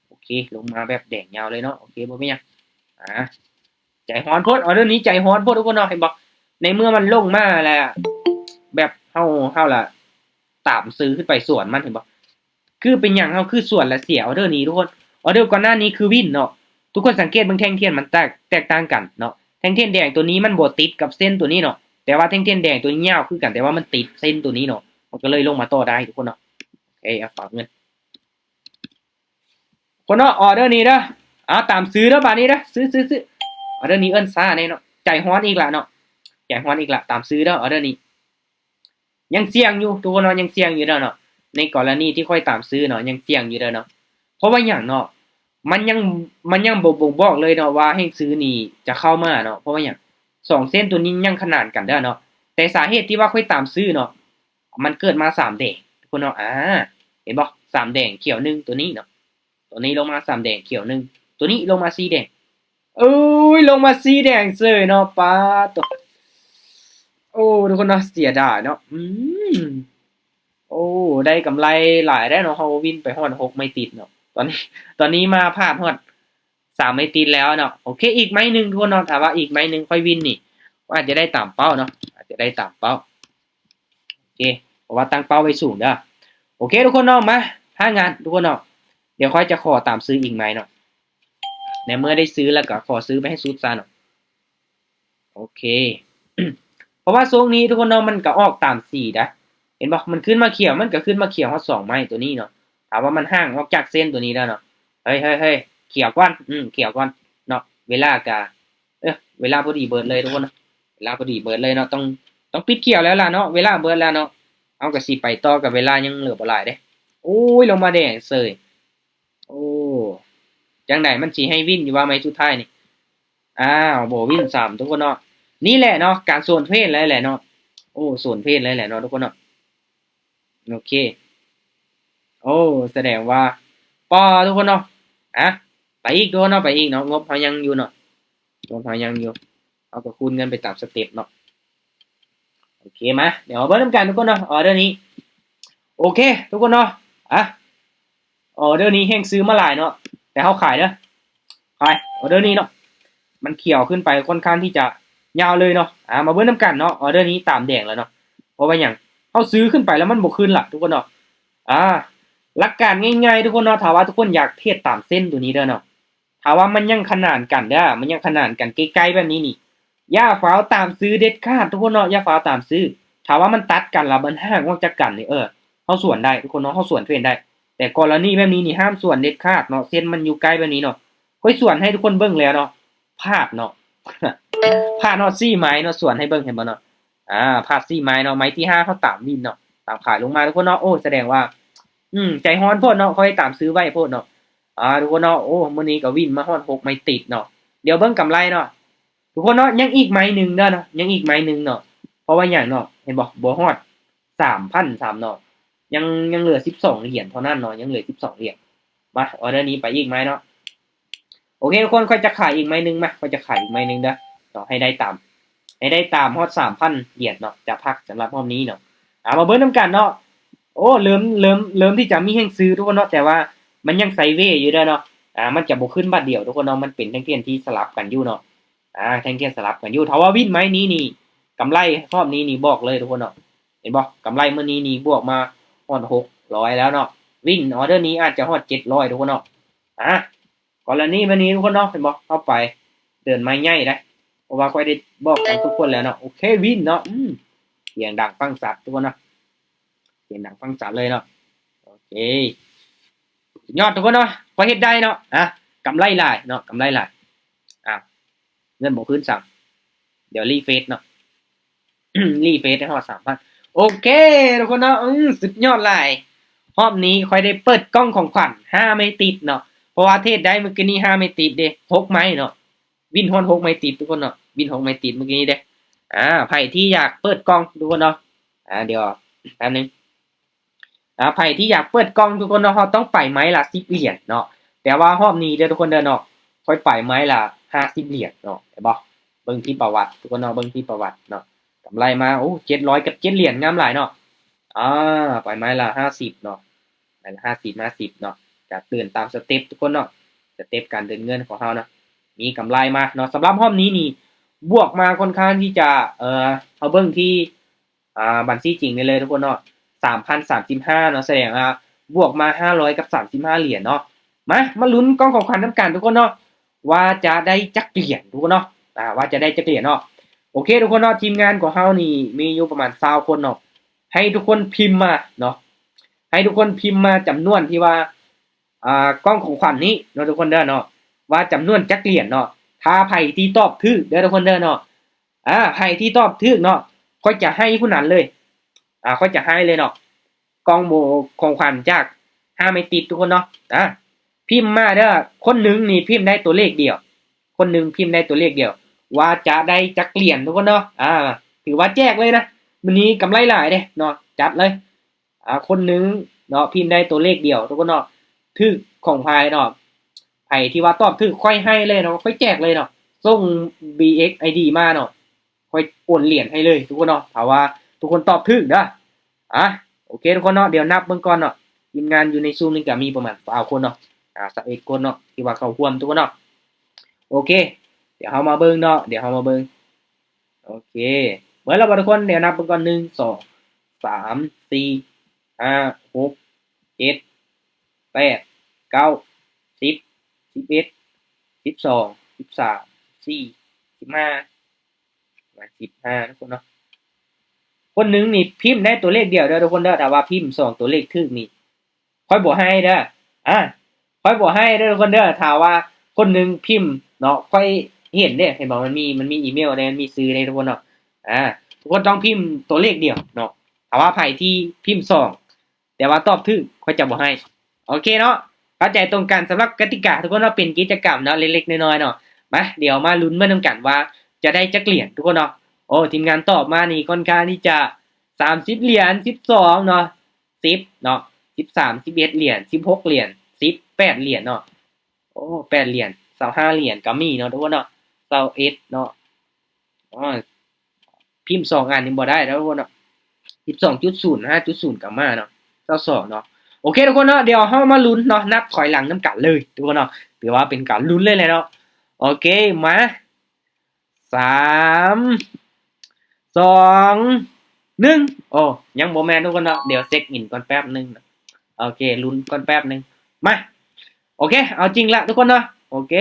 ໂອເຄ ລົງມາແບບແດງຍາວເລີຍເນາະ. ໂອເຄ ບໍ່ເປັນຫຍັງ. ອ່າ ໃຈຮ້ອນໂພດ, ອໍເດີນີ້ໃຈຮ້ອນໂພດທຸກຄົນເນາະ. ເຫັນບໍ່? ໃນເມື່ອມັນລົງມາແລ້ວ ແບບເຮົາ ເຮົາລະຕາມຊື້ຂຶ້ນໄປສວນມັນ, ເຫັນບໍ່? ຄືເປັນຫຍັງເຮົາຄືສວນແລ້ວເສຍອໍເດີນີ້ທຸກຄົນ? ອໍເດີກ່ອນໜ້ານີ້ຄືວິນເນາະ. ທຸກຄົນສັງເກດເບິ່ງແທ່ງທຽນມັນແຕກ ແຕກຕ່າງກັນເນາະ. ແທ່ງທຽນແດງຕົວນີ້ມັນບໍ່ຕິດກັບເສັ້ນຕົວນີ້ເນາະ, ແຕ່ວ່າແທ່ງທຽນແດງຕົວນີ້ຍາວຄືກັນ ແຕ່ວ່າມັນຕິດເສັ້ນຕົວນີ້ເນາະ, ມັນກໍເລີຍລົງມາຕໍ່ໄດ້ທຸກຄົນເນາະ. ໂອເຄ ເອົາຝາກເງິນ ຄົນເນາະ. ອໍເດີນີ້ເດີ ເອົາຕາມຊື້ເດີບາດນີ້ເດີ ຊື້ ຊື້ ຊື້. ອໍເດີນີ້ເອີ້ນຊ້າແນ່ເນາະ, ໃຈຮ້ອນອີກລະເນາະ, ໃຈຮ້ອນອີກລະ. ຕາມຊື້ເດີ ອໍເດີນີ້ ຍັງສ່ຽງຢູ່ທຸກຄົນເນາະ, ຍັງສ່ຽງຢູ່ເດີເນາະ. ໃນກໍລະນີທີ່ຂ້ອຍຕາມຊື້ເນາະ ຍັງສ່ຽງຢູ່ເດີເນາະ. ເພາະວ່າຫຍັງເນາະ? ມັນຍັງ ມັນຍັງບໍ່ບົ່ງບອກເລີຍເນາະວ່າແຮງຊື້ນີ້ຈະເຂົ້າມາເນາະ. ເພາະວ່າຫຍັງ? ສອງເສັ້ນຕົວນີ້ຍັງຂະໜານກັນເດີເນາະ. ແຕ່ສາເຫດທີ່ວ່າຂ້ອຍຕາມຊື້ເນາະ ມັນເກີດມາສາມແດງທຸກຄົນເນາະ. ອາ ເຫັນບໍ່? ສາມແດງຂຽວໜຶ່ງ ຕົວນີ້ເນາະ, ຕົວນີ້ລົງມາສາມແດງຂຽວໜຶ່ງ, ຕົວນີ້ລົງມາສີ່ແດງ. ໂອ້ຍ ລົງມາສີ່ແດງເສີຍເນາະ. ປາດໂຕ ໂອ້ ທຸກຄົນເນາະ, ເສຍດາຍເນາະ. ອືມ ໂອ້ ໄດ້ກຳໄລຫຼາຍແລ້ວເນາະ, ເຮົາວິນໄປຮອດຫົກໄມ້ຕິດເນາະ. ຕອນນີ້ ຕອນນີ້ມາພາດຮອດສາມໄມ້ຕິດແລ້ວເນາະ. ໂອເຄ ອີກໄມ້ໜຶ່ງທຸກຄົນເນາະ, ຖ້າວ່າອີກໄມ້ໜຶ່ງຂ້ອຍວິນນີ້ ອາດຈະໄດ້ຕາມເປົ້າເນາະ, ອາດຈະໄດ້ຕາມເປົ້າ. ໂອເຄ ເພາະວ່າຕັ້ງເປົ້າໄວ້ສູງເດີ. ໂອເຄທຸກຄົນເນາະ, ມາ ຖ້າງານທຸກຄົນເນາະ, ດຽວຂ້ອຍຈະຂໍຕາມຊື້ອີກໄມ້ເນາະ. ໃນເມື່ອໄດ້ຊື້ແລ້ວກໍຂໍຊື້ໄປໃຫ້ສຸດຊະເນາະ. ໂອເຄ ເພາະວ່າຊ່ວງນີ້ທຸກຄົນເນາະ ມັນກໍອອກຕາມສີດາ ເຫັນບໍ່? ມັນຂຶ້ນມາຂຽວ ມັນກໍຂຶ້ນມາຂຽວຮອດສອງໄມ້ຕົວນີ້ເນາະ. ຖ້າວ່າມັນຫ່າງອອກຈາກເສັ້ນຕົວນີ້ແລ້ວເນາະ, ເຮີ້ຍໆ ຂຽວກ່ອນ ອືມ ຂຽວກ່ອນເນາະ. ເວລາກໍ ເອີ ເວລາພໍດີເບີດເລີຍທຸກຄົນເນາະ, ເວລາພໍດີເບີດເລີຍເນາະ. ຕ້ອງ ຕ້ອງປິດຂຽວແລ້ວລະເນາະ, ເວລາເບີດແລ້ວເນາະ. ເຮົາກໍຊິໄປຕໍ່ກັບເວລາຍັງເຫຼືອບໍ່ຫຼາຍເດ້. ໂອ້ຍ ລົງມາແດງເສີຍ. ໂອ້ ຈັ່ງໃດມັນຊິໃຫ້ວິນຢູ່ວ່າໄມ້ສຸດທ້າຍນີ້? ອ້າວ ບໍ່ວິນຊ້ຳທຸກຄົນເນາະ. ນີ້ແຫຼະເນາະ ການສວນເພດເລີຍແຫຼະເນາະ. ໂອ້ ສວນເພດເລີຍແຫຼະເນາະທຸກຄົນເນາະ. ໂອເຄ ໂອ້ ສະແດງວ່າ ປໍ ທຸກຄົນເນາະ. ອະ ໄປອີກທຸກຄົນເນາະ, ໄປອີກເນາະ. ງົບເຮົາຍັງຢູ່ເນາະ, ງົບເຮົາຍັງຢູ່. ເຮົາກໍຄູນເງິນໄປຕາມສະເຕັບເນາະ. ໂອເຄ ມາ ດຽວເຮົາເບິ່ງນຳກັນທຸກຄົນເນາະ ອໍເດີນີ້. ໂອເຄທຸກຄົນເນາະ. ອະ ອໍເດີນີ້ແຮງຊື້ມາຫຼາຍເນາະ, ແຕ່ເຮົາຂາຍເດີ ຂາຍ. ອໍເດີນີ້ເນາະ ມັນຂຽວຂຶ້ນໄປຄ່ອນຂ້າງທີ່ຈະຍາວເລີຍເນາະ. ອາ ມາເບິ່ງນຳກັນເນາະ, ອໍເດີນີ້ຕາມແດງແລ້ວເນາະ. ເພາະວ່າຫຍັງ? ເຮົາຊື້ຂຶ້ນໄປແລ້ວມັນບໍ່ຂຶ້ນລະທຸກຄົນເນາະ. ອາ ຫຼັກການງ່າຍໆທຸກຄົນເນາະ, ຖ້າວ່າທຸກຄົນຢາກເທຣດຕາມເສັ້ນຕົວນີ້ເດີເນາະ, ຖ້າວ່າມັນຍັງຂະໜານກັນເດີ ມັນຍັງຂະໜານກັນໃກ້ໆແບບນີ້ນີ້ ຢ່າຟ້າວຕາມຊື້ເດັດຂາດທຸກຄົນເນາະ, ຢ່າຟ້າວຕາມຊື້. ຖ້າວ່າມັນຕັດກັນແລ້ວມັນຫ່າງອອກຈາກກັນນີ້ ເອີ ເຮົາສວນໄດ້ທຸກຄົນເນາະ, ເຮົາສວນເພດໄດ້. ແຕ່ກໍລະນີແບບນີ້ນີ້ຫ້າມສວນເດັດຂາດເນາະ, ເສັ້ນມັນຢູ່ໃກ້ແບບນີ້ເນາະ. ຂ້ອຍສວນໃຫ້ທຸກຄົນເບິ່ງແລ້ວເນາະ, ພາດເນາະ ພາດຮອດສີ່ໄມ້ເນາະ, ສວນໃຫ້ເບິ່ງ ເຫັນບໍ່ເນາະ. ອາ ພາດສີ່ໄມ້ເນາະ, ໄມ້ທີຫ້າເຮົາຕາມວິນເນາະ, ຕາມຂາຍລົງມາທຸກຄົນເນາະ. ໂອ້ ສະແດງວ່າ ອືມ ໃຈຮ້ອນໂພດເນາະ, ຂ້ອຍຕາມຊື້ໄວໂພດເນາະ. ອາ ທຸກຄົນເນາະ, ໂອ້ ມື້ນີ້ກໍວິນມາຮອດຫົກໄມ້ຕິດເນາະ. ດຽວເບິ່ງກຳໄລເນາະ ທຸກຄົນເນາະ. ຍັງອີກໄມ້ໜຶ່ງເດີເນາະ, ຍັງອີກໄມ້ໜຶ່ງເນາະ. ເພາະວ່າຫຍັງເນາະ? ເຫັນບໍ່? ບໍ່ຮອດສາມພັນຊ້ຳເນາະ, ຍັງ ຍັງເຫຼືອສິບສອງຫຼຽນເທົ່ານັ້ນເນາະ, ຍັງເຫຼືອສິບສອງຫຼຽນ. ມາ ອໍເດີນີ້ໄປອີກໄມ້ເນາະ. ໂອເຄທຸກຄົນ, ຂ້ອຍຈະຂາຍອີກໄມ້ໜຶ່ງ. ມາ ຂ້ອຍຈະຂາຍອີກໄມ້ໜຶ່ງເດີເນາະ, ໃຫ້ໄດ້ຕາມ ໃຫ້ໄດ້ຕາມຮອດສາມພັນຫຼຽນເນາະ, ຈະພັກສຳລັບຮອບນີ້ເນາະ. ອາ ມາເບິ່ງນຳກັນເນາະ. ໂອ້ ເລີ່ມ ເລີ່ມ ເລີ່ມທີ່ຈະມີແຮງຊື້ທຸກຄົນເນາະ, ແຕ່ວ່າມັນຍັງໄຊເວຢູ່ເດີເນາະ. ອາ ມັນຈະບໍ່ຂຶ້ນບາດດຽວທຸກຄົນເນາະ, ມັນເປັນແທ່ງທຽນທີ່ສະຫຼັບກັນຢູ່ເນາະ. ອາ ແທ່ງທຽນສະຫຼັບກັນຢູ່. ຖ້າວ່າວິນໄມ້ນີ້ນີ້ ກຳໄລຮອບນີ້ນີ້ບອກເລີຍທຸກຄົນເນາະ. ເຫັນບໍ່? ກຳໄລມື້ນີ້ນີ້ບວກມາຮອດຫົກຮ້ອຍແລ້ວເນາະ. ວິນອໍເດີນີ້ອາດຈະຮອດເຈັດຮ້ອຍທຸກຄົນເນາະ. ອາ ກໍລະນີແບບນີ້ທຸກຄົນເນາະ, ເຫັນບໍ່? ເຂົ້າໄປເດີນໄມ້ໃຫຍ່ໄດ໋ ເພາະວ່າຂ້ອຍໄດ້ບອກກັນທຸກຄົນແລ້ວເນາະ. ໂອເຄ ວິນເນາະ. ອືມ ສຽງດັງຟັງຊັດທຸກຄົນເນາະ, ສຽງດັງຟັງຊັດເລີຍເນາະ. ໂອເຄ ສຸດຍອດທຸກຄົນເນາະ, ຂ້ອຍເຮັດໄດ້ເນາະ. ອາ ກຳໄລຫຼາຍເນາະ, ກຳໄລຫຼາຍ. ອາ ເງິນບໍ່ຄືນຊ້ຳ. ດຽວຣີເຟຊເນາະ, ຣີເຟຊໃຫ້ຮອດສາມພັນ. ໂອເຄທຸກຄົນເນາະ, ອືມ ສຸດຍອດຫຼາຍ. ຮອບນີ້ຂ້ອຍໄດ້ເປີດກ່ອງຂອງຂວັນຫ້າໄມ້ຕິດເນາະ, ເພາະວ່າເທດໄດ້ມື້ກີ້ນີ້ຫ້າໄມ້ຕິດເດ້ ຫົກໄມ້ເນາະ. ວິນຮອດຫົກໄມ້ຕິດທຸກຄົນເນາະ, ວິນຫົກໄມ້ຕິດມື້ກີ້ນີ້ເດ້. ອາ ໃຜທີ່ຢາກເປີດກ່ອງທຸກຄົນເນາະ, ອາ ດຽວແປັບໜຶ່ງ. ອາ ໃຜທີ່ຢາກເປີດກ່ອງທຸກຄົນເນາະ, ເຮົາຕ້ອງໄປໄມ້ລະສິບຫຼຽນເນາະ. ແຕ່ວ່າຮອບນີ້ເດີທຸກຄົນເດີເນາະ, ຂ້ອຍໄປໄມ້ລະຫ້າສິບຫຼຽນເນາະ, ເຫັນບໍ່? ເບິ່ງທີ່ປະຫວັດທຸກຄົນເນາະ ເບິ່ງທີ່ປະຫວັດເນາະ ກຳໄລມາ ໂອ້ ເຈັດຮ້ອຍກັບເຈັດຫຼຽນ ງາມຫຼາຍເນາະ. ອາ ໄປໄມ້ລະຫ້າສິບເນາະ ໄມ້ລະຫ້າສິບ ຫ້າສິບເນາະ ກະເດີນຕາມສະເຕັບທຸກຄົນເນາະ ສະເຕັບການເດີນເງິນຂອງເຮົາເນາະ ມີກຳໄລມາເນາະ. ສຳລັບຮອບນີ້ນີ້ ບວກມາຄ່ອນຂ້າງທີ່ຈະ ເອີ ເຮົາເບິ່ງທີ່ ອ່າ ບັນຊີຈິງນີ້ເລີຍທຸກຄົນເນາະ ສາມພັນສາມສິບຫ້າເນາະ ສະແດງວ່າບວກມາຫ້າຮ້ອຍກັບສາມສິບຫ້າຫຼຽນເນາະ. ມາ ມາລຸ້ນກ່ອງຂອງຂວັນນຳກັນທຸກຄົນເນາະ ວ່າຈະໄດ້ຈັກຫຼຽນທຸກຄົນເນາະ ອ່າ ວ່າຈະໄດ້ຈັກຫຼຽນເນາະ. ໂອເຄທຸກຄົນເນາະ ທີມງານຂອງເຮົານີ້ມີຢູ່ປະມານຊາວຄົນເນາະ ໃຫ້ທຸກຄົນພິມມາເນາະ ໃຫ້ທຸກຄົນພິມມາຈຳນວນທີ່ວ່າ ອ່າ ກ່ອງຂອງຂວັນນີ້ເນາະທຸກຄົນເດີເນາະ ວ່າຈຳນວນຈັກຫຼຽນເນາະ. ຖ້າໃຜທີ່ຕອບຖືກເດີທຸກຄົນເດີເນາະ ອ່າ ໃຜທີ່ຕອບຖືກເນາະ ຂ້ອຍຈະໃຫ້ຜູ້ນັ້ນເລີຍ ອ່າ ຂ້ອຍຈະໃຫ້ເລີຍເນາະ ກ່ອງໂບຂອງຂວັນຈາກຫ້າໄມ້ຕິດທຸກຄົນເນາະ. ອ່າ ພິມມາເດີ ຄົນໜຶ່ງນີ້ພິມໄດ້ຕົວເລກດຽວ ຄົນໜຶ່ງພິມໄດ້ຕົວເລກດຽວ ວ່າຈະໄດ້ຈັກຫຼຽນທຸກຄົນເນາະ. ອ່າ ຖືວ່າແຈກເລີຍນະ ມື້ນີ້ກຳໄລຫຼາຍເດ້ເນາະ ຈັດເລີຍ. ອ່າ ຄົນໜຶ່ງເນາະ ພິມໄດ້ຕົວເລກດຽວທຸກຄົນເນາະ ຖືກຂອງໃຜເນາະ ໃຜທີ່ວ່າຕອບຖືກຂ້ອຍໃຫ້ເລີຍເນາະ ຂ້ອຍແຈກເລີຍເນາະ ສົ່ງ ບີເອັກ ໄອ ດີ ມາເນາະ ຂ້ອຍໂອນຫຼຽນໃຫ້ເລີຍທຸກຄົນເນາະ ຖ້າວ່າທຸກຄົນຕອບຖືກເດີ. ອ່າ ໂອເຄທຸກຄົນເນາະ ດຽວນັບເບິ່ງກ່ອນເນາະ ທີມງານຢູ່ໃນຊູມນີ້ກະມີປະມານຊາວຄົນເນາະ ອ່າ ຊາວເອັດຄົນເນາະ ທີ່ວ່າເຂົ້າຮ່ວມທຸກຄົນເນາະ. ໂອເຄ ດຽວເຮົາມາເບິ່ງເນາະ ດຽວເຮົາມາເບິ່ງ ໂອເຄ ເບິ່ງແລ້ວບໍ່ທຸກຄົນ? ດຽວນັບເບິ່ງກ່ອນ ໜຶ່ງ ສອງ ສາມ ສີ່ ຫ້າ ຫົກ ເຈັດ ແປດ ເກົ້າ ສິບ ສິບເອັດ ສິບສອງ ສິບສາມ ສິບສີ່ ສິບຫ້າ ປະມານສິບຫ້າທຸກຄົນເນາະ. ຄົນໜຶ່ງນີ້ພິມໄດ້ຕົວເລກດຽວເດີທຸກຄົນເດີ ຖ້າວ່າພິມສອງຕົວເລກຖືກນີ້ ຂ້ອຍບໍ່ໃຫ້ເດີ ອ່າ ຂ້ອຍບໍ່ໃຫ້ເດີທຸກຄົນເດີ ຖ້າວ່າຄົນໜຶ່ງພິມເນາະ ຂ້ອຍເຫັນເດ້ ເຫັນບໍ່ ມັນມີ ມັນມີອີເມວເດ້ ມັນມີຊື່ເດ້ທຸກຄົນເນາະ. ອ່າ ທຸກຄົນຕ້ອງພິມຕົວເລກດຽວເນາະ ຖ້າວ່າໃຜທີ່ພິມສອງ ແຕ່ວ່າຕອບຖືກ ຂ້ອຍຈະບໍ່ໃຫ້. ໂອເຄເນາະ ເຂົ້າໃຈຕົງກັນສຳລັບກະຕິກາທຸກຄົນເນາະ ເປັນກິດຈະກຳເນາະ ເລັກໆນ້ອຍໆເນາະ. ມາ ດຽວມາລຸ້ນເບິ່ງນຳກັນວ່າຈະໄດ້ຈັກຫຼຽນທຸກຄົນເນາະ. ໂອ້ ທີມງານຕອບມານີ້ຄ່ອນຂ້າງທີ່ຈະ ສາມສິບຫຼຽນ ສິບສອງເນາະ ສິບເນາະ ສິບສາມ ສິບເອັດຫຼຽນ ສິບຫົກຫຼຽນ ສິບ ແປດຫຼຽນເນາະ. ໂອ້ ແປດຫຼຽນ ຊາວຫ້າຫຼຽນກະມີເນາະທຸກຄົນເນາະ ຊາວເອັດເນາະ. ອໍ ພິມສອງອັນນີ້ບໍ່ໄດ້ແລ້ວທຸກຄົນເນາະ ສິບສອງຈຸດສູນ ຫ້າຈຸດສູນກະມາເນາະ ຊາວສອງເນາະ. ໂອເຄທຸກຄົນເນາະ ດຽວເຮົາມາລຸ້ນເນາະ ນັບຖອຍຫຼັງນຳກັນເລີຍທຸກຄົນເນາະ ຖືວ່າເປັນການລຸ້ນເລີຍແຫຼະເນາະ. ໂອເຄ ມາ ສາມ ສອງ ໜຶ່ງ ໂອ້ ຍັງບໍ່ແມ່ນທຸກຄົນເນາະ ດຽວເຊັກອິນກ່ອນແປັບໜຶ່ງ. ໂອເຄ ລຸ້ນກ່ອນແປັບໜຶ່ງ ມາ. ໂອເຄ ເອົາຈິງລະທຸກຄົນເນາະ ໂອເຄ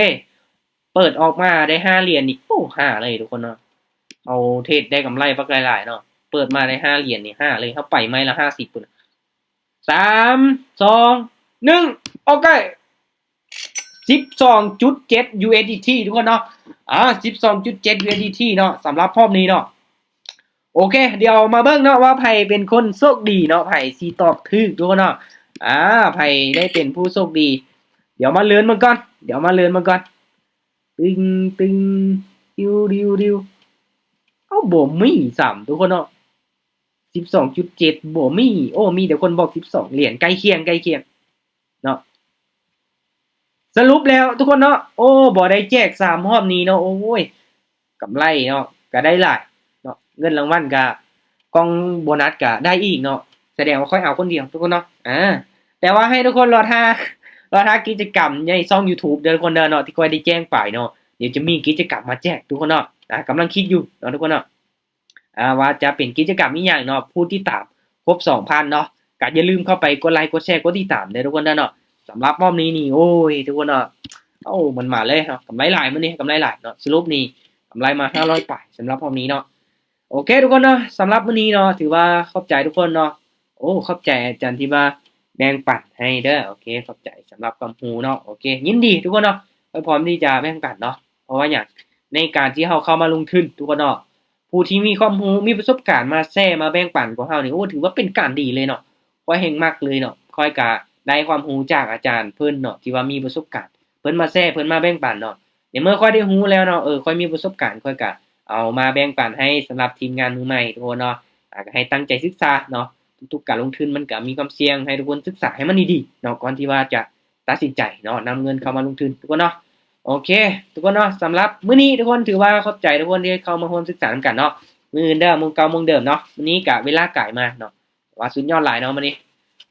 ເປີດອອກມາໄດ້ຫ້າຫຼຽນນີ້ ໂອ້ ຫ້າເລີຍທຸກຄົນເນາະ ເຮົາເທຣດໄດ້ກຳໄລບັກຫຼາຍໆເນາະ ເປີດມາໄດ້ຫ້າຫຼຽນນີ້ ຫ້າເລີຍ ເຮົາໄປໄມ້ລະຫ້າສິບພຸ້ນ. ສາມ ສອງ ໜຶ່ງ ໂອເຄ ສິບສອງຈຸດເຈັດ ຢູເອັສດີທີ ທຸກຄົນເນາະ ອ່າ ສິບສອງຈຸດເຈັດ ຢູເອັສດີທີ ເນາະ ສຳລັບຮອບນີ້ເນາະ. ໂອເຄ ດຽວມາເບິ່ງເນາະວ່າໃຜເປັນຄົນໂຊກດີເນາະ ໃຜຊິຕອບຖືກທຸກຄົນເນາະ ອ່າ ໃຜໄດ້ເປັນຜູ້ໂຊກດີ. ດຽວມາເລີນເບິ່ງກ່ອນ ດຽວມາເລີນເບິ່ງກ່ອນ ຕຶງ ຕຶງ ຕິວ ດິວ ດິວ ເອົ້າ ບໍ່ມີຊ້ຳທຸກຄົນເນາະ ສິບສອງຈຸດເຈັດ ບໍ່ມີ. ໂອ້ ມີແຕ່ຄົນບອກສິບສອງຫຼຽນ ໃກ້ຄຽງ ໃກ້ຄຽງເນາະ. ສະຫຼຸບແລ້ວທຸກຄົນເນາະ ໂອ້ ບໍ່ໄດ້ແຈກສາມຮອບນີ້ເນາະ ໂອ້ຍ ກຳໄລເນາະ ກະໄດ້ຫຼາຍເນາະ ເງິນລາງວັນກະ ກ່ອງໂບນັດກະໄດ້ອີກເນາະ ສະແດງວ່າຂ້ອຍເອົາຄົນດຽວທຸກຄົນເນາະ. ອ່າ ແຕ່ວ່າໃຫ້ທຸກຄົນລໍຖ້າ ລໍຖ້າກິດຈະກຳໃນຊ່ອງ YouTube ເດີທຸກຄົນເດີເນາະ ທີ່ຂ້ອຍໄດ້ແຈ້ງໄປເນາະ ດຽວຈະມີກິດຈະກຳມາແຈກທຸກຄົນເນາະ. ອ່າ ກຳລັງຄິດຢູ່ເນາະທຸກຄົນເນາະ ອ່າ ວ່າຈະເປັນກິດຈະກຳອີ່ຫຍັງເນາະ ຜູ້ຕິດຕາມຄົບສອງພັນເນາະ ກະຢ່າລືມເຂົ້າໄປກົດໄລ ກົດແຊ ກົດຕິດຕາມເດີທຸກຄົນເດີເນາະ. ສຳລັບຮອບນີ້ນີ້ ໂອ້ຍ ທຸກຄົນເນາະ ໂອ້ ມັນມາເລີຍເນາະ ກຳໄລຫຼາຍມື້ນີ້ ກຳໄລຫຼາຍເນາະ ສະຫຼຸບນີ້ກຳໄລມາຫ້າຮ້ອຍປາຍ ສຳລັບຮອບນີ້ເນາະ. ໂອເຄທຸກຄົນເນາະ ສຳລັບມື້ນີ້ເນາະ ຖືວ່າຂອບໃຈທຸກຄົນເນາະ ໂອ້ ຂອບໃຈອາຈານທີ່ວ່າແບ່ງປັນໃຫ້ເດີ ໂອເຄ ຂອບໃຈສຳລັບຄວາມຮູ້ເນາະ ໂອເຄ ຍິນດີທຸກຄົນເນາະ ຂ້ອຍພ້ອມທີ່ຈະແບ່ງປັນເນາະ ເພາະວ່າຫຍັງ ໃນການທີ່ເຮົາເຂົ້າມາລົງທຶນທຸກຄົນເນາະ ຜູ້ທີ່ມີຄວາມຮູ້ ມີປະສົບການມາແຊ ມາແບ່ງປັນພວກເຮົານີ້ ໂອ້ ຖືວ່າເປັນການດີເລີຍເນາະ ຂ້ອຍແຮ່ງມັກເລີຍເນາະ. ຂ້ອຍກະໄດ້ຄວາມຮູ້ຈາກອາຈານເພິ່ນເນາະ ທີ່ວ່າມີປະສົບການ ເພິ່ນມາແຊ ເພິ່ນມາແບ່ງປັນເນາະ. ໃນເມື່ອຂ້ອຍໄດ້ຮູ້ແລ້ວເນາະ ເອີ ຂ້ອຍມີປະສົບການ ຂ້ອຍກະເອົາມາແບ່ງປັນໃຫ້ສຳລັບທີມງານມືໃໝ່ທຸກຄົນເນາະ ກະໃຫ້ຕັ້ງໃຈສຶກສາເນາະ ທຸກໆການລົງທຶນມັນກະມີຄວາມສ່ຽງ ໃຫ້ທຸກຄົນສຶກສາໃຫ້ມັນດີໆເນາະ ກ່ອນທີ່ວ່າຈະຕັດສິນໃຈເນາະ ນຳເງິນເຂົ້າມາລົງທຶນທຸກຄົນເນາະ. ໂອເຄ ທຸກຄົນເນາະ ສຳລັບມື້ນີ້ທຸກຄົນ ຖືວ່າຂອບໃຈທຸກຄົນທີ່ເຂົ້າມາຮ່ວມສຶກສານຳກັນເນາະ. ມື້ອື່ນເດີ ໂມງເກົ່າໂມງເດີມເນາະ. ມື້ນີ້ກະເວລາກາຍມາເນາະ ແຕ່ວ່າສຸດຍອດຫຼາຍເນາະມື້ນີ້.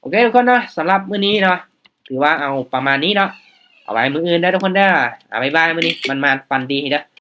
ໂອເຄ ທຸກຄົນເນາະ ສຳລັບມື້ນີ້ເນາະ ຖືວ່າເອົາປະມານນີ້ເນາະ. ເອົາໄວ້ມື້ອື່ນເດີທຸກຄົນເດີ. ອາ ບາຍບາຍ ມື້ນີ້ໝັ້ນໆ ຝັນດີເດີ.